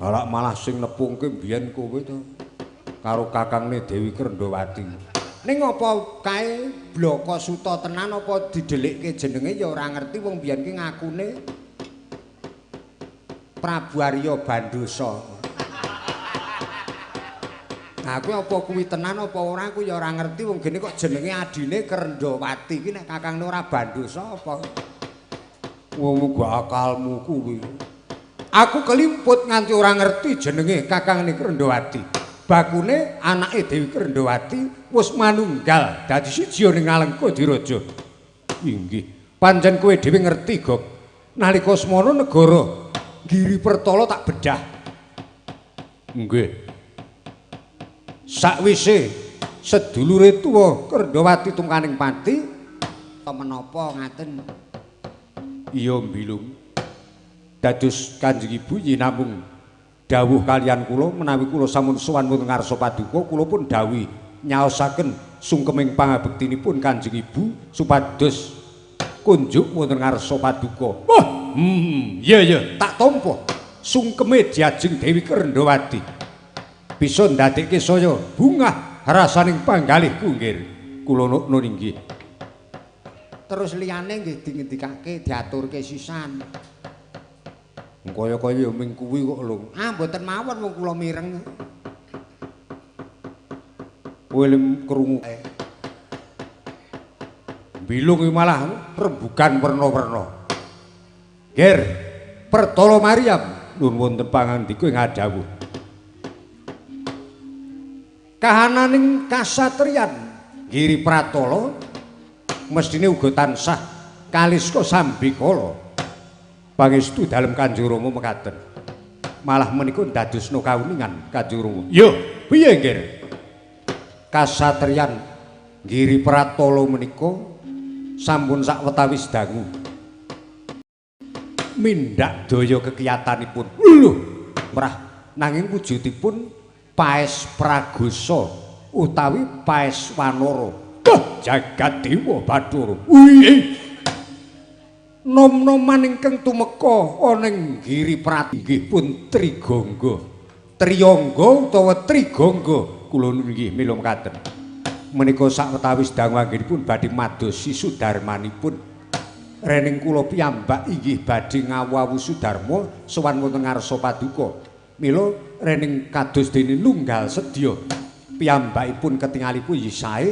Alak malah sing nepungke mbiyen kowe to karo kakangne Dewi Krendhawati. Ning apa kae Blaka Suta tenan apa didhelikke jenenge ya ora ngerti wong mbiyen ki ngakune Prabu Arya Bandosa. Nah, kuwi apa kuwi tenan apa ora aku ya ora ngerti wong gene kok jenenge adine Krendhawati iki nek kakangne ora Bandosa apa. Wong muga akalmu kuwi. Aku kelimput nganti ora ngerti jenenge kakangne Krendhawati. Bakune anake Dewi Krendhawati wis manunggal dadi siji ning Alengka Diraja. Inggih, pancen kowe dhewe ngerti, Gok. Nalika semono negara Giri Pertala tak bedah. Nggih. Sakwise sedulure tuwa Krendhawati tumkaning pati, menapa ngaten? Iya, Bilung. Dados Kanjeng Ibu yen namung dawuh kalian kula menawi kula sampun sowan wonten ngarsa paduka kula pun dawuhi nyaosaken sungkeming pangabektinipun Kanjeng Ibu supados kunjuk wonten ngarsa paduka. Wah, iya iya, tak tampa. Sungkeme Diajeng Dewi Krendhawati bisa ndadekke saya bungah rasaning panggalihku nggih. Kula nukna inggih. Terus liyane nggih dingendikake diaturke sisan. Kaya-kaya ya ming kuwi kok lho. Ah mboten mawon wong kula mireng. Kowe lem krungu. Bilung iki malah rembugan werna-werna. Ger Pertala Maryam nuwun wonten pangandika ing adhawuh. Kahananing kasatriyan Giri Pratala mesthine uga tansah kaliska sambikala. Pangestu dalem Kanjeng Rama mekaten. Malah menika ndadosna kauningan Kanjeng Rama. Yo, piye nggih? Kasatriyan Giri Pratala menika sampun sawetawis dangu mindhak daya kekiyatanipun. Lho, mrah nanging wujudipun paes pragosa utawi paes wanara. Duh, jagat dewa Bathara. Wih. Nom-noman ingkang tumeka ana ing Giri Pratala inggih pun Trigangga. Triyangga utawa Trigangga kula inggih mila mekaten. Menika sawetawis dangu anggenipun badhe madosi sudarmanipun. Rening kula piyambak inggih badhe ngawu-awu sudarma sowan wonten ngarsa paduka. Mila rening kados dene nunggal sedya piyambakipun ketingalipun sae,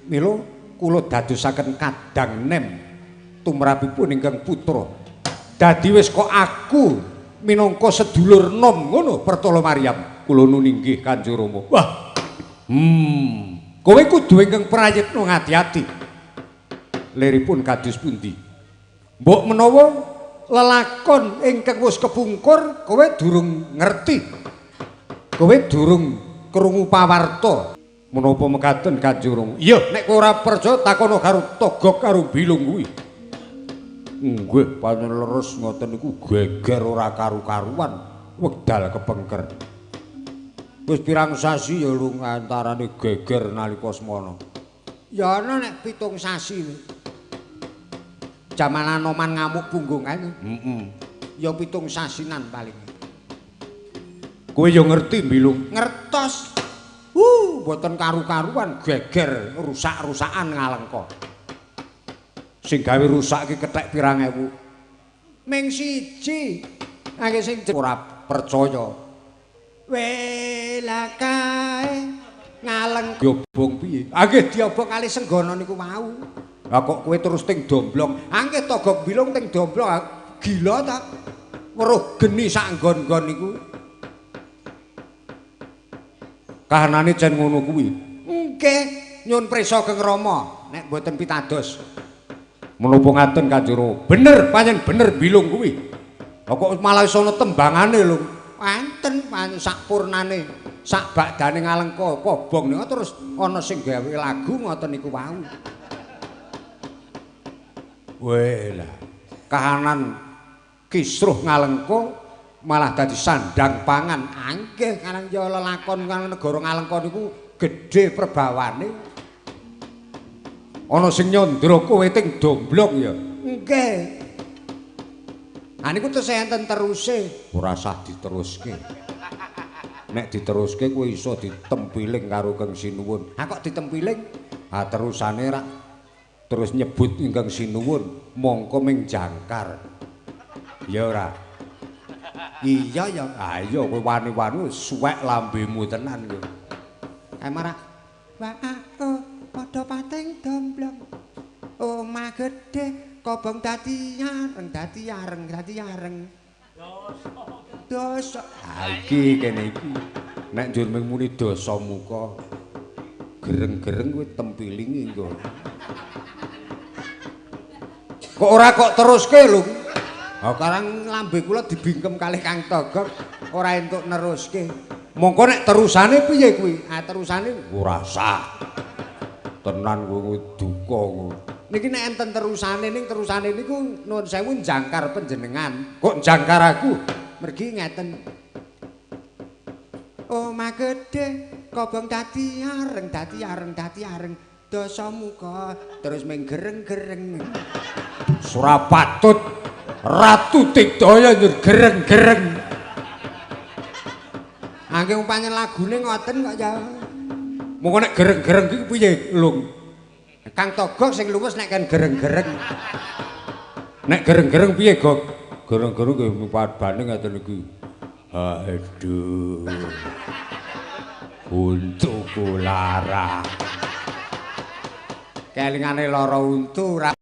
mila kula dadosaken kadang nem tumrapipun ingkang putra. Dadi wis kok aku minangka sedulur nom ngono Pertolo Maryam. Kula nun inggih Kanjeng Rama. Wah. Kowe kudu ingkang prayitna ngati-ati. Liripun kados pundi? Mbok menawa lelakon ingkang wis kepungkur kowe durung ngerti. Kowe durung krungu pawarta. Menapa mekaten Kanjeng Rama? Iya, nek kowe ora percaya takono karo Togok karo Bilung kuwi. Nggih, pancen leres ngoten niku geger ora karu-karuan wekdal kepengker. Wis pirang sasi ya lung antarane geger nalika semana. Ya ana nek 7 sasi. Jaman Anoman ngamuk punggung kae. Heeh. Ya 7 sasinan paling. Kowe ya ngerti Bilung? Ngertos. Mboten karu-karuan geger rusak-rusakan ngalengka. Sing gawe rusak iki kethek pirang ewu. Ming siji. Akeh sing ora percaya. Wela kae ngaleng diobong piye? Ah nggih diobong kali Senggana niku wau. Lah kok kowe terus ting domblong? Ah nggih Togok Bilung ting domblong. Gila ta? Weruh geni sak nggon-nggon niku. Kahanane jan ngono kuwi. Nggih, nyun prisa Kang Rama nek mboten pitados. Menapa ngaten Kanjeng Rama? Bener, pancen bener Bilung kuwi. Lah kok malah iso ana tembangane lho. Wonten pancen sak purnane, sak bakdane ngalengka kobong niku terus ana sing gawe lagu ngoten niku wau. Weh lah, kahanan kisruh ngalengka malah dadi sandang pangan. Angkeh karang ya lelakon kang negara ngalengka niku gedhe perbawane. Ana sing nyandra kowe ting domblong ya. Nggih. Ha niku terus enten teruse. Ora sah diteruske. Nek diteruske kowe iso ditempiling karo Kang Sinuwun. Ha kok ditempiling? Ha terusane rak terus nyebut ingkang sinuwun mongko ming jangkar. Ya ora? Iya ya. Ayo kowe wani-wani suwek lambemu tenan kowe. Kae marak wah padha pating domblong. Omah gedhe kobong dadi areng dadi areng dadi areng. Dosa. Ha iki kene iki. Nek njur mung muni dosa muka gereng-gereng kowe tempilingi engko. Kok ora kok teruske lho. Ha karang lambe kula dibingkem kalih Kang Togok ora entuk neruske. Mongko nek terusane piye kuwi? Ah terusane ora sah. Tenan kowe duka kowe. Niki nek enten terusane ning terusane niku nuwun sewu jangkar panjenengan. Kok jangkar aku? Mergi ngeten. Omah gedhe kobong dadi areng dadi areng dadi areng dosa muka terus ming gereng-gereng. Surapatut Ratu Digdaya njur gereng-gereng. Angge umpamane lagune ngoten kok ya. Mongko nek gereng-gereng iki piye, Lung? Kang Togok sing luwes nek kan gereng-gereng. Nek gereng-gereng piye, Gok? Gereng-gereng nggih padane ngaten iki. Aduh. Untuku lara. Kelingane lara untu ora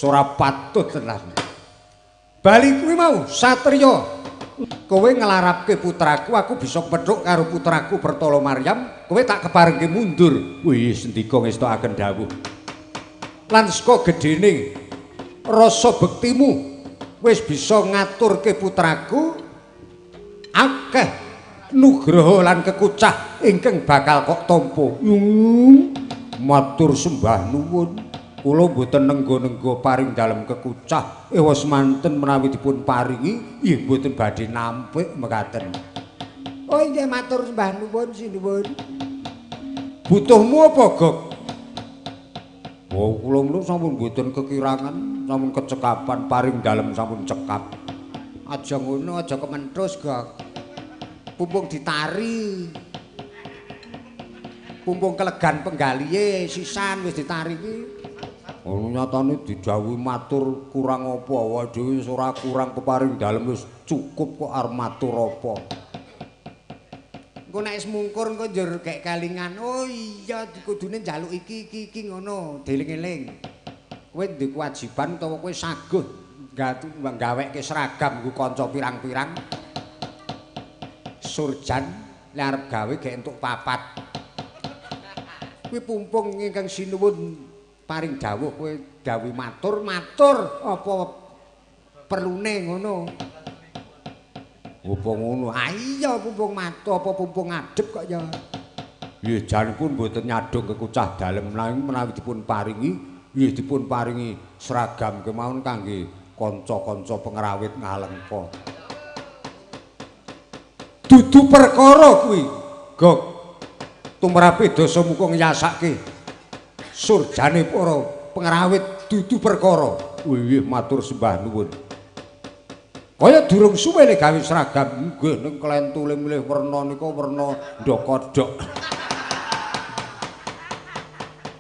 ora patut tenan. Bali kuwi mau satriya. Kowe nglarapke putraku, aku bisa kepethuk karo putraku Pertolo Maryam, kowe tak keparengke mundur. Wih, sendika ngestokaken dawuh. Lan saka gedene rasa bektimu wis bisa ngaturke putraku akeh nugraha lan kekucah ingkang bakal kok tampa. Matur sembah nuwun. Kula mboten nenggo-nenggo paring dalem kekucah ewa semanten menawi dipun paringi nggih mboten badhe nampik mekaten. Oh inggih matur sembah nuwun sinuwun. Butuhmu apa, Gok? Oh kula mlu sampun mboten kekirangan, sampun kecekapan paring dalem sampun cekap. Aja ngono, aja kementhus, Gok. Pumpung ditari. Pumpung kelegan penggalihe sisan wis ditari iki. Ono nyatane didhawuhi matur kurang apa, awake dhewe wis ora kurang peparing dalem wis cukup kok arep matur apa. Engko nek wis mungkur engko njur gek kalingan. Oh iya kudune njaluk iki iki iki ngono, dieling-eling. Kowe duwe kewajiban utawa kowe saguh gaweke seragam nggo kanca pirang-pirang. Surjan lek arep gawe gek entuk papat. Kuwi pumpung ingkang sinuwun paring dawuh kowe dawuh matur-matur apa perlune ngono. Apa ngono? Ah iya pumpung matur apa pumpung ngadep kok ya. Nggih janipun mboten nyadhong kekucah dalem nanging menawi dipun paringi nggih dipun paringi seragam kemawon kangge kanca-kanca pengrawit Ngalengka. Dudu perkara kuwi. Gok tumrape Dasamuka ngyasake surjane para pengrawit dudu perkara. Wih matur sembah nuwun. Kaya durung suwe le gawe seragam nggih ning klentule milih werna nika werna ndok-kodhok.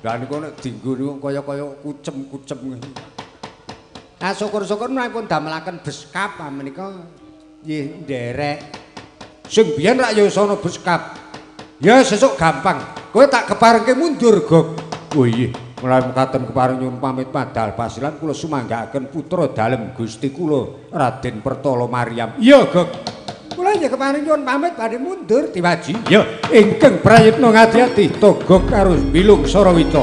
Lah niku nek dienggo niku kaya-kaya kucem-kucem. Ah syukur-syukur menawi pun damelaken beskap menika nggih nderek. Sing biyen rak ya wis ana beskap. Ya sesuk gampang. Kowe tak keparengke mundur, Gok. Oh iya, menawi mekaten kepareng nyuwun pamit padal pasilan kula sumanggaaken putra dalem Gusti kula Raden Pertala Maryam. Iya, Gok. Kula nggih kepareng nyuwun pamit badhe mundur diwaji. Ya, ingkang prayitna ngati-ati Togog karo Bilung Sarawita.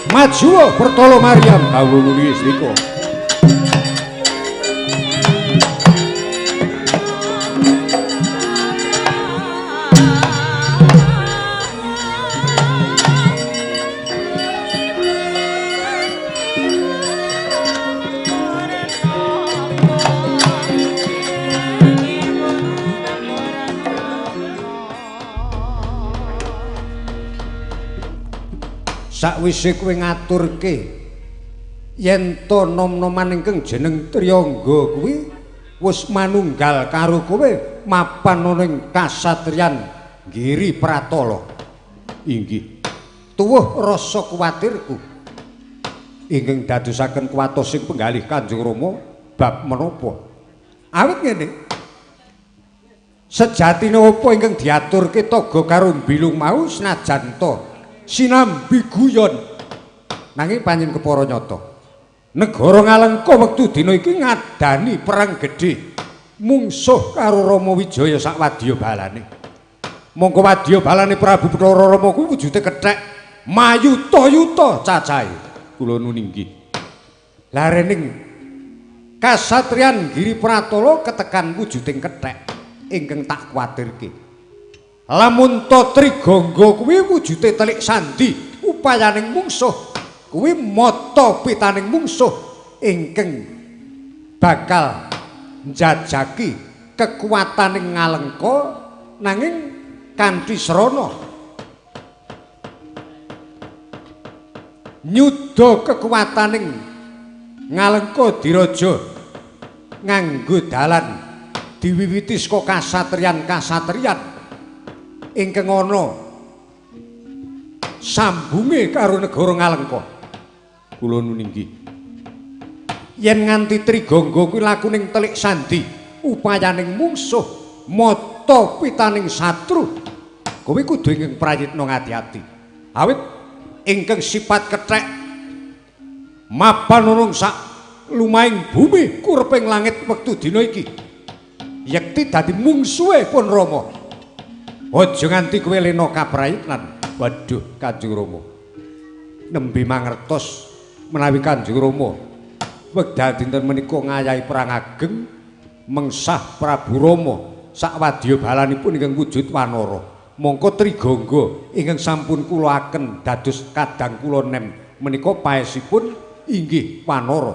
Maju Pertala Maryam kawula nuli srika. Sakwise kowe ngaturke yen to nom-noman ingkang jeneng Triyangga kuwi wis manunggal karo kowe mapan ana ing kasatriyan Giri Pratala. Inggih. Tuwuh rasa kuwatirku ingkang dadosaken kuwatos sing penggalih Kanjeng Rama bab menapa. Awit ngene. Sejatine apa ingkang diaturke Toga karo Bilung mau senajan to sinambi guyon nanging panjen kepara nyata negara Ngalengka wektu dina iki ngadani perang gedhe mungsuh karo Rama Wijaya sak wadya balane. Mongko wadya balane Prabu Bathara Rama kuwi wujude kethek mayuta-yuta cacahe. Kula nuwun inggih. Larening kasatriyan Giri Pratala ketekan wujuding kethek ingkang tak kuwatirke. Lamun to Trigangga kuwi wujude telik sandi upayaning mungsuh kuwi mata pitaning mungsuh ingkang bakal njajaki kekuataning Ngalengka nanging kanthi srana nyuda kekuataning Ngalengka diraja nganggo dalan diwiwiti saka kasatriyan-kasatriyan ingkang ana sambunge karo negara Ngalengka. Kula nuwun inggih. Yen nganti Trigangga kuwi lakuning telik sandi upayaning mungsuh mata pitaning satru kowe kudu ingkang prayitna ngati-ati. Awit ingkang sifat kethek mapan ana sak lumahing bumi kureping langit wektu dina iki yekti dadi mungsuhe pun Rama. Aja nganti kowe lena kaprayitnan. Waduh, Kanjeng Rama. Nembe mangertos menawi Kanjeng Rama wekdal dinten menika ngayahi perang ageng mengsah Prabu Rama sak wadya balanipun ingkang wujud wanara. Mongko Trigangga ingkang sampun kula aken dados kadang kula nem menika paesipun inggih wanara.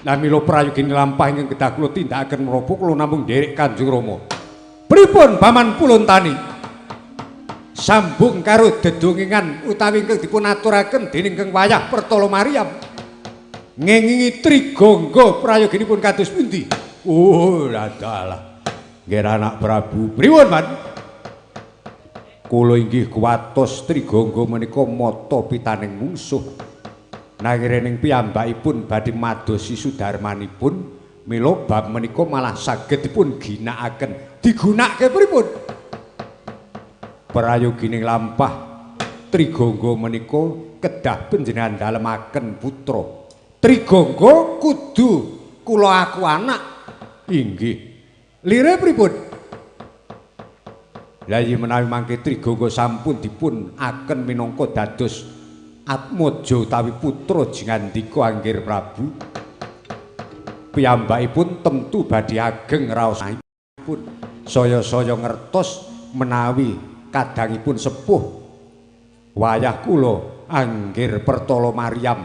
Lah mila prayogi lampah ingkang kedah kula tindakaken menapa kula namung nderek Kanjeng Rama. Pripun Paman Pulontani? Sambung karo dedongengan utawi ingkang dipun aturaken dening Kang Wayah Pertala Maryam. Ngengingi Trigangga prayoginipun kados pundi? Oh, ladalah. Nggih anak Prabu. Pripun, Man? Kula inggih kuwatos Trigangga menika mata pitaning mungsuh. Nanging piyambakipun badhe madosi sudarmanipun, mila bab menika malah saged dipun ginakaken. Digunakake pripun? Prayogining lampah Trigangga menika kedah panjenengan dalemaken putra. Trigangga kudu kula aku anak. Inggih. Lire pripun? Lah yen menawi mangke Trigangga sampun dipun aken minangka dados atmaja utawi putra jingandika Anggir Prabu, piyambakipun temtu badhe ageng raosipun. Saya-saya ngertos menawi kadangipun sepuh wayah kula Anggir Pertala Maryam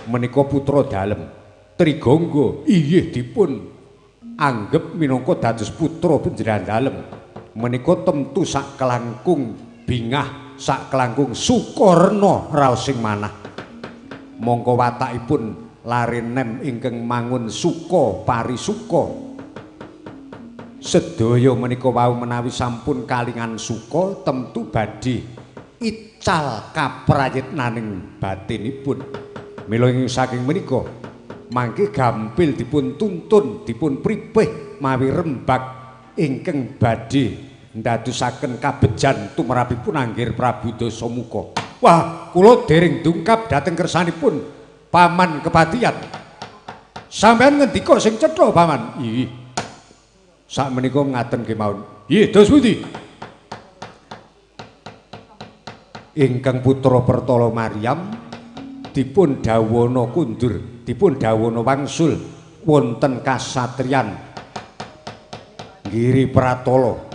menika putra dalem Trigangga inggih dipun anggep minangka dados putra panjenengan dalem menika temtu sak kelangkung bingah, sak kelangkung sukarna raosing manah. Mongko watakipun lare nem ingkang mangun suka parisuka. Sedaya menika wau menawi sampun kalingan suka temtu badhe ical kaprayitnaning batinipun. Mila ing saking menika mangke gampil dipun tuntun, dipun pripih mawi rembag ingkang badhe ndadosaken kabejan tumrapipun Anggir Prabu Dasamuka. Wah, kula dereng dungkap dhateng kersanipun Paman Kepatihan. Sampeyan ngendika sing cetha, Paman. Ih. Sakmenika ngaten kemawon. Nggih, dos pundi? Ingkang putra Pertala Maryam dipun dawana kundur, dipun dawana wangsul wonten kasatriyan Giri Pratala.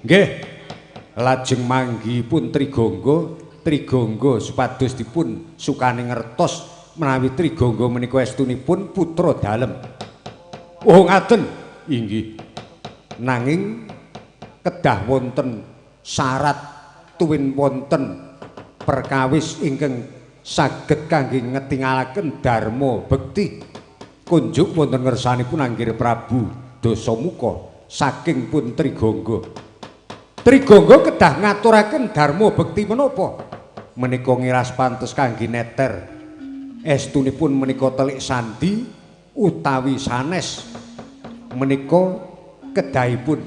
Nggih, lajeng manggihipun Trigangga, Trigangga supados dipun sukani ngertos menawi Trigangga menika estunipun putra dalem. Oh, ngaten. Inggih. Nanging kedah wonten syarat tuwin wonten perkawis ingkang saged kangge ngetingalaken dharma bekti kunjuk wonten ngersanipun Anggir Prabu Dasamuka saking pun Trigangga. Trigangga kedah ngaturaken dharma bekti menapa? Menika ngiras pantes kangge neter. Estunipun menika telik sandi utawi sanes. Menika kedahipun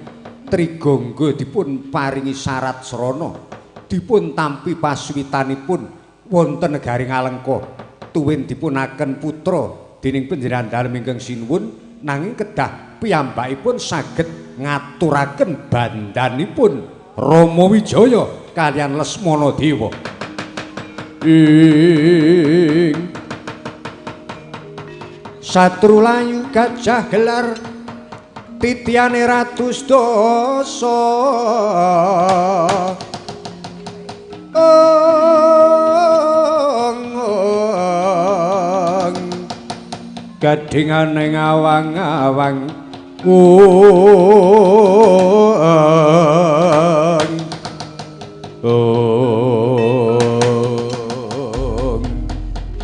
Trigangga dipun paringi syarat srana, dipun tampi pasuwitanipun wonten negari Ngalengka, tuwin dipunaken putra dening panjenengan dalem ingkang sinuwun, nanging kedah piyambakipun saged ngaturaken bandanipun Rama Wijaya kaliyan Lesmana Dewa. Ing satru layu gajah gelar titiane Ratu Sedasa. Gadingane awang-awang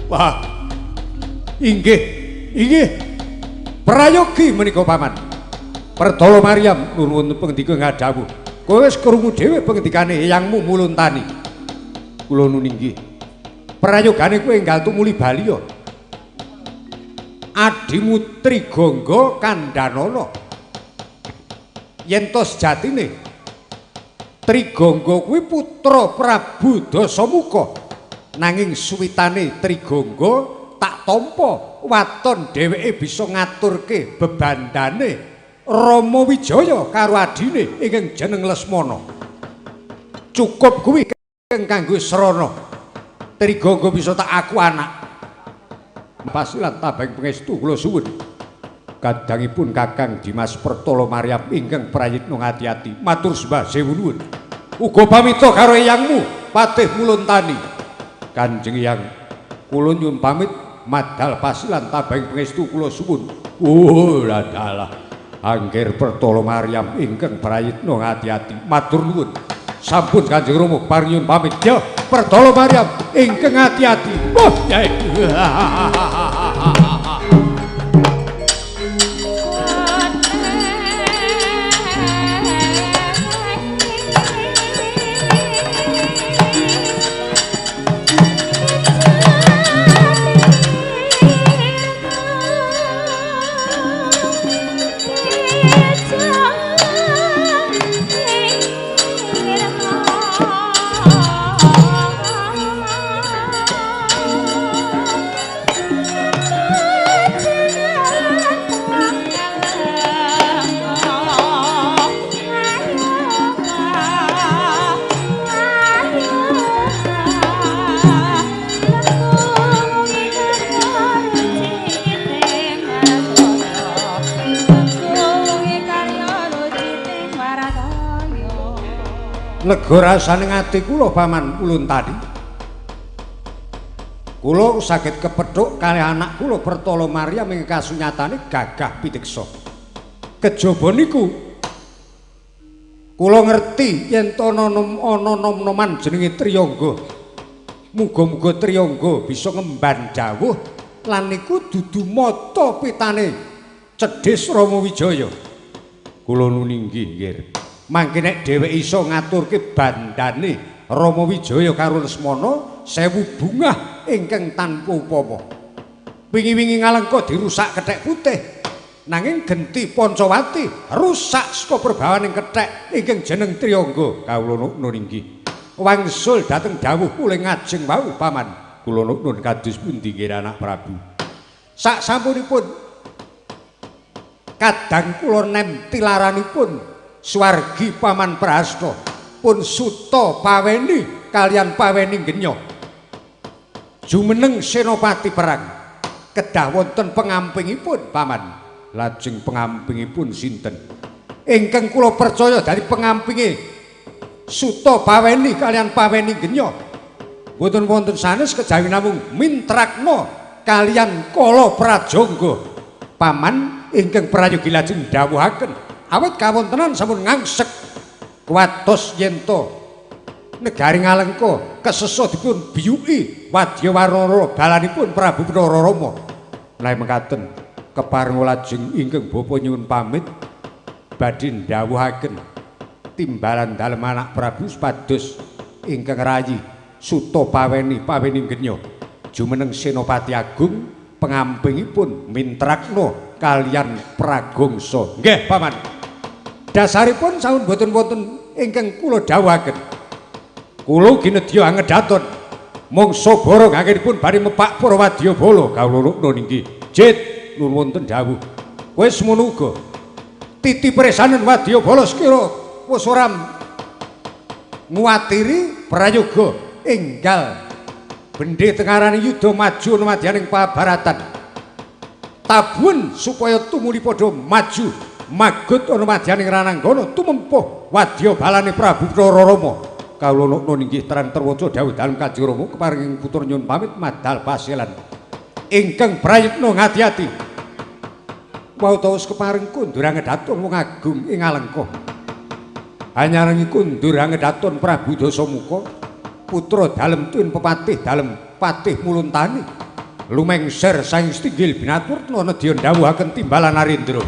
Wah, inggih, inggih prayogi menika Paman. Pertala Maryam nuwun pangendika ngadhawuh. Kowe wis krungu dhewe pengendikane eyangmu Muluntani. Kula nun inggih. Prayogane kowe enggal tumuli bali ya. Adimu Trigangga kandhanana. Yen to sejatine Trigangga kuwi putra Prabu Dasamuka. Nanging suwitane Trigangga tak tampa waton dheweke bisa ngaturke bebandane Rama Wijaya karo adine ingkang jeneng Lesmana. Cukup kuwi ingkang kanggo srana. Trigangga bisa tak aku anak. Pasilan tabeng pangestu kula suwun. Kadangipun Kakang Dimas Pertala Maryam ingkang prayitna ngati-ati. Matur sembah sewu nuwun. Uga pamita karo eyangmu Patih Muluntani. Kanjeng Eyang, kula nyuwun pamit madal pasilan tabeng pangestu kula suwun. Oh, ladalah. Anggir Pertala Maryam ingkang prayitna ngati-ati. Matur nuwun. Sampun Kanjeng Rama paring nyuwun pamit. Ya, Pertala Maryam ingkang ati-ati. Wah, ya. Lega rasane ati kula Paman Ulun tadi. Kula saged kepethuk kalih anak kula Pertala Maryam ing kasunyatane gagah pideksa. Kejaba niku kula ngerti yen to ana nom-noman jenenge Triyangga. Muga-muga Triyangga bisa ngemban dawuh lan niku dudu mata pitane cedhis Rama Wijaya. Kula nuni inggih nggih. Mangke nek dheweke iso ngaturke bandane Rama Wijaya karo Lesmana sewu bungah ingkang tanpa upama. Wingi-wingi Ngalengka dirusak kethek putih, nanging genti Pancawati rusak saka perbawaning kethek ingkang jeneng Triyangga. Kawula nuwun inggih. Wangsul dhateng dawuh kula ngajeng wau Paman. Kula nuwun kados pundi nggih anak Prabu. Sak sampunipun kadang kula nem tilaranipun swargi Paman Prahasta pun suta paweni kalian paweni genya. Jumeneng senopati perang kedah wonten pengampingipun Paman. Lajeng pengampingipun sinten? Ingkang kula percaya dari pengampinge suta paweni kalian paweni genya mboten wonten sanes kejawi namung Mintrakna kalian Kala Prajangga. Paman ingkang prayogi lajeng dawuhaken awit kawontenan sampun ngangsek kuwatos yen to negari Ngalengka kesesa dipun biyuki wadya warnara balanipun Prabu Bathara Rama. Menawi mekaten keparenga lajeng ingkang bapa nyuwun pamit badhe ndhawuhaken timbalan dalem anak Prabu supados ingkang rayi suta paweni paweni genya jumeneng Senopati Agung pengampingipun Mintrakna kalian Pragongsa. Nggih Paman. Dasaripun sampun boten wonten ingkang kula dawuhaken. Kula ginedya angedaton mangsa bara anggenipun bari mepak para wadyabala. Kawula nuwun inggih. Jit nuwun wonten dawuh. Kowe semono uga. Titi presanen wadyabala sekira wis ora nguwatiri prayoga enggal bendhe tengarane yuda maju ana madyaning pabaratan. Tabuhen supaya tumuli padha maju magut ana madyaning rananggana tumempuh wadya balane Prabu Bathara Rama. Kawula nuwun inggih terang terwaca dawuh dalem Kanjeng Rama keparing putra nyuwun pamit madal paselan ingkang prayitna ngati-ati. Wau tawus keparing kundur angedaton wong agung ing Alengka. Hanyarangi kundur angedaton Prabu Dasamuka putra dalem tuwin pepatih dalem Patih Muluntani lumengser saing setinggil binaturna nedya ndhawuhaken timbalan Narendra.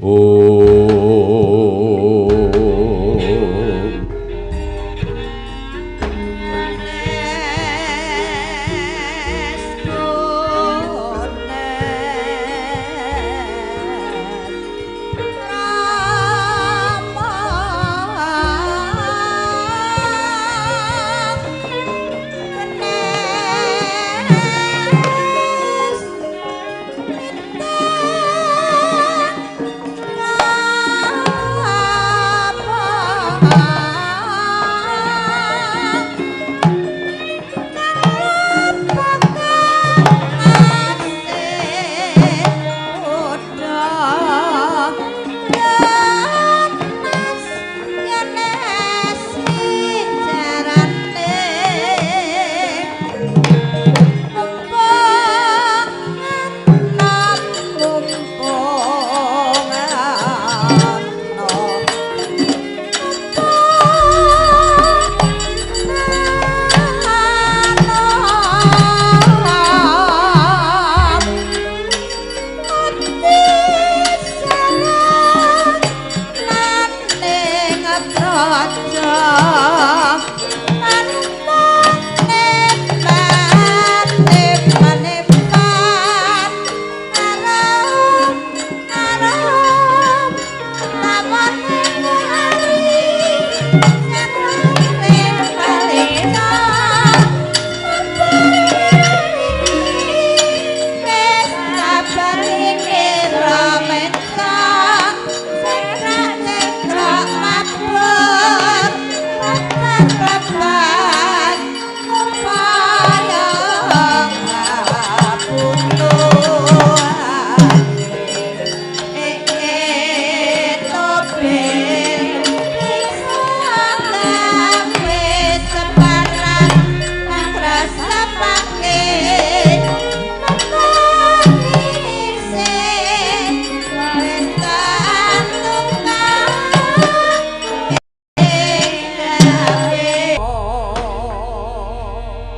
Oh. Ah!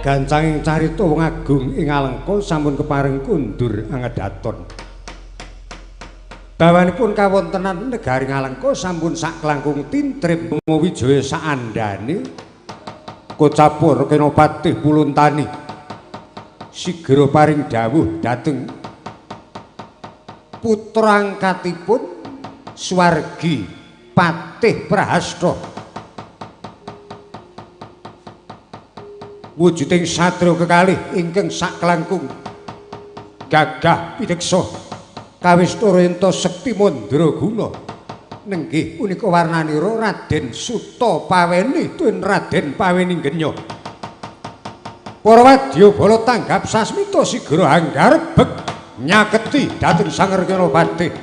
Gancanging carita wong agung ing Alengka sampun kepareng kundur angedaton. Bawanipun kawontenan negari Ngalengka sampun saklangkung tintrip Wijaya saandhane kocapur Kenopatih Puluntani sigra paring dawuh dhateng putra angkatipun swargi Patih Prahasta. Wujuding satria kekalih ingkang saklangkung gagah pideksa kawistara ento sekti mandraguna nenggih punika warnanira Raden Suta Paweni tuwin Raden Paweni Genya. Para wadyabala tanggap sasmita sigra anggarebeg nyaketi dhateng Sang Rekenapatih.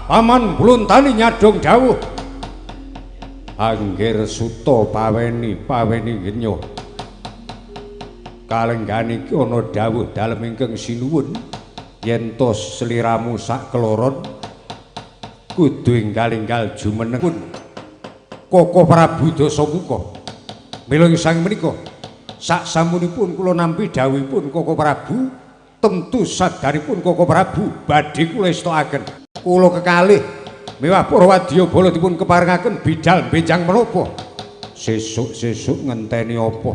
Paman Puluntani nyadong dawuh Anggir Suta Paweni Paweni Genya kalenggan iki ana dawuh dalem ingkang sinuwun yen to sliramu sak keloron kudu enggal-enggal jumeneng Koko Prabu Dasamuka. Mila ing sang menika sak samunipun kula nampi dawuhipun Koko Prabu tentu sadaripun Koko Prabu badhe kula estokaken. Kula kekalih mewah para wadyabala dipun keparengaken bidal benjang menapa sesuk-sesuk ngenteni apa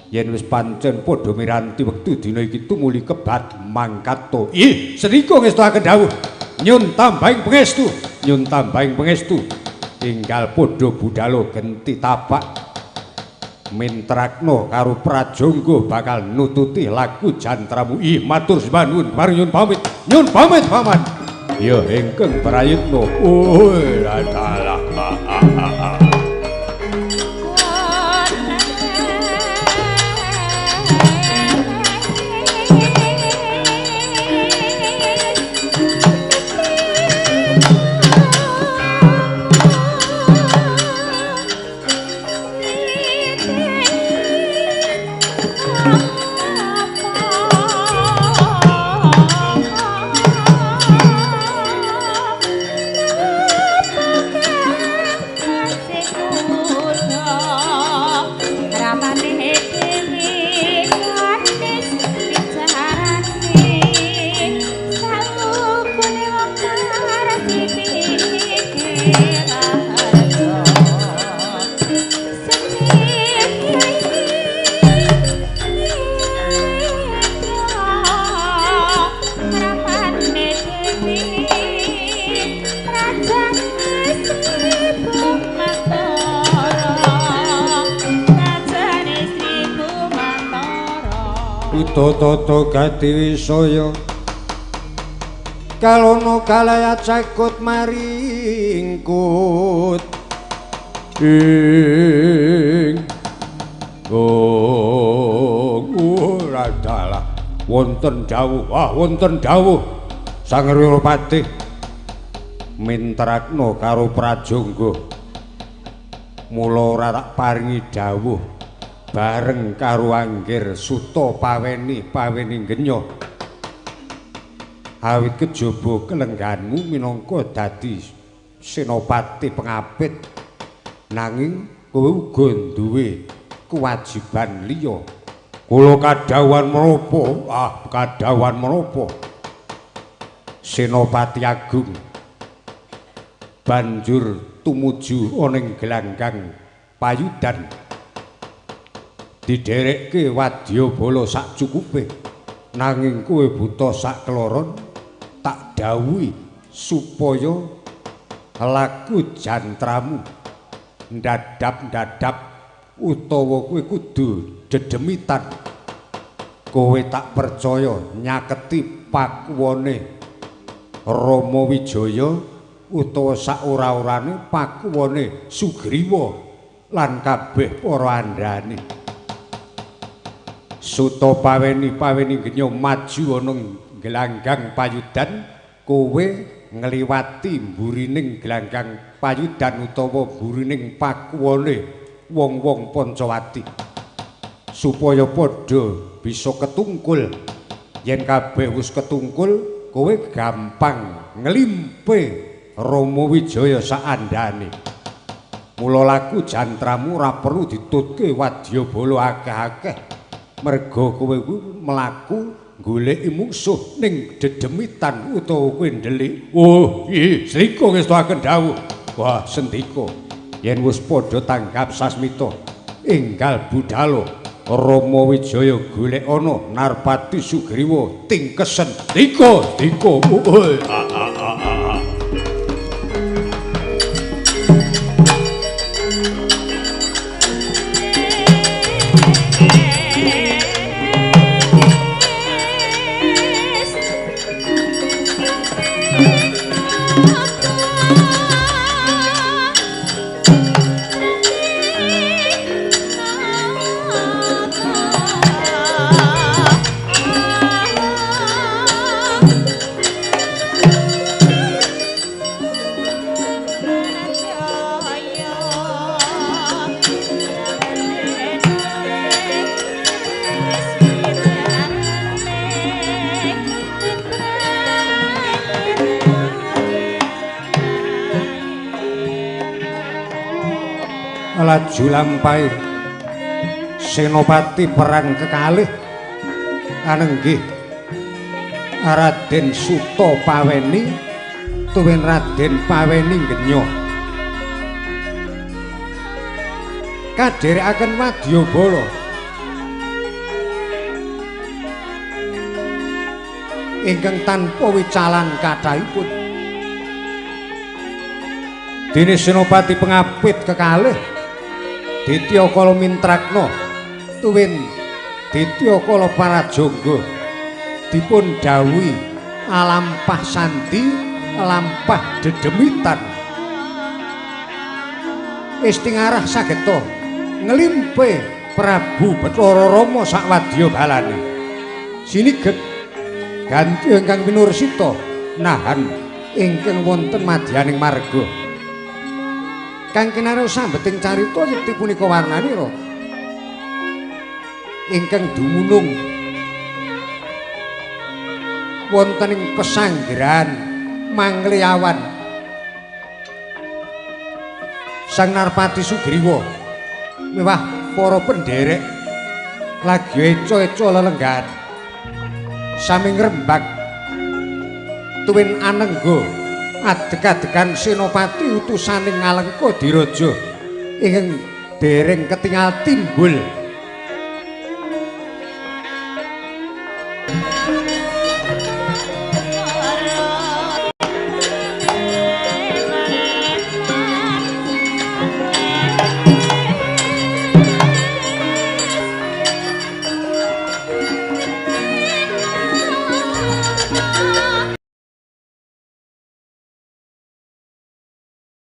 yen wis pancen padha miranti wektu dina iki tumuli kebat mangkat to. Ih senika ngestokaken dawuh nyun tambahing pangestu nyun tambahing pangestu enggal padha budhalo genti tapak mintrakna karo prajangga bakal nututi laku jantramu. Ih matur sembah nuwun paring nyun pamit nyun pamit paman. Ya ingkang prayitna. Oh dalah. Tata gati wisaya kalono kalayat cakut maringkut ing ora dalah wonten dawuh. Wah wonten dawuh Sang Wirapati mintrakna karo Prajangga. Mula ora tak paringi dawuh bareng karo Anggir Suta paweni paweni genyo. Awit kejaba kelengganmu minangka dadi senopati pengapit, nanging kowe uga duwe kewajiban liya. Kula kadhawuhan menapa? Ah, kadhawuhan menapa? Senopati Agung banjur tumuju ana ing gelanggang payudan, didherekke wadyabala sak cukupe, nanging kowe buta sak keloron tak dawuhi supaya laku jantramu ndadhap-ndadhap utawa kowe kudu dedemitan. Kowe tak percaya nyaketi pakuwone Rama Wijaya utawa sak ora-orane pakuwone Sugriwa lan kabeh para andhane. Suta paweni paweni genyo maju ana gelanggang payudan, kowe ngliwati mburining gelanggang payudan utawa mburining pakuwone wong-wong Pancawati supaya padha bisa ketungkul. Yen kabeh wis ketungkul, kowe gampang nglimpe Rama Wijaya saandhane. Mula laku jantramu ora perlu ditutke wadyabala akeh-akeh, merga kowe kuwi mlaku goleki mungsuh ning dedemitan utawa kowe ndelik. Oh, ih, srika ngestoaken dawuh. Wah, sendika. Yen wis padha tanggap sasmita, enggal budhalo Rama Wijaya golek ana Narpati Sugriwa tingkesen. Dika, dika. Laju lampahe Senopati perang kekalih anenggih Raden Suta Paweni tuwin Raden Paweni Genyo kadherekaken wadyabala ingkang tanpa wicalan kathahipun. Dene Senopati pengapit kekalih Ditya Kala Mintrakna tuwin Ditya Kala Parajangga dipun dawuhi alampah sandi lampah dedemitan. Istingarah sageta nglimpe Prabu Bathara Rama sak wadya balane. Siniget ganti ingkang pinursita nahan ingkang wonten madyaning marga. Kang kinarya sambeting carita yekti punika warnanira ingkang dumunung wonten ing pesanggrahan Mangliawan. Sang Narpati Sugriwa miwah para pendherek lagi eca-eca lelenggahan sami ngrembak tuwin anengga adeg-adegan senopati utusaning Ngalengka Diraja ingkang dereng ketingal timbul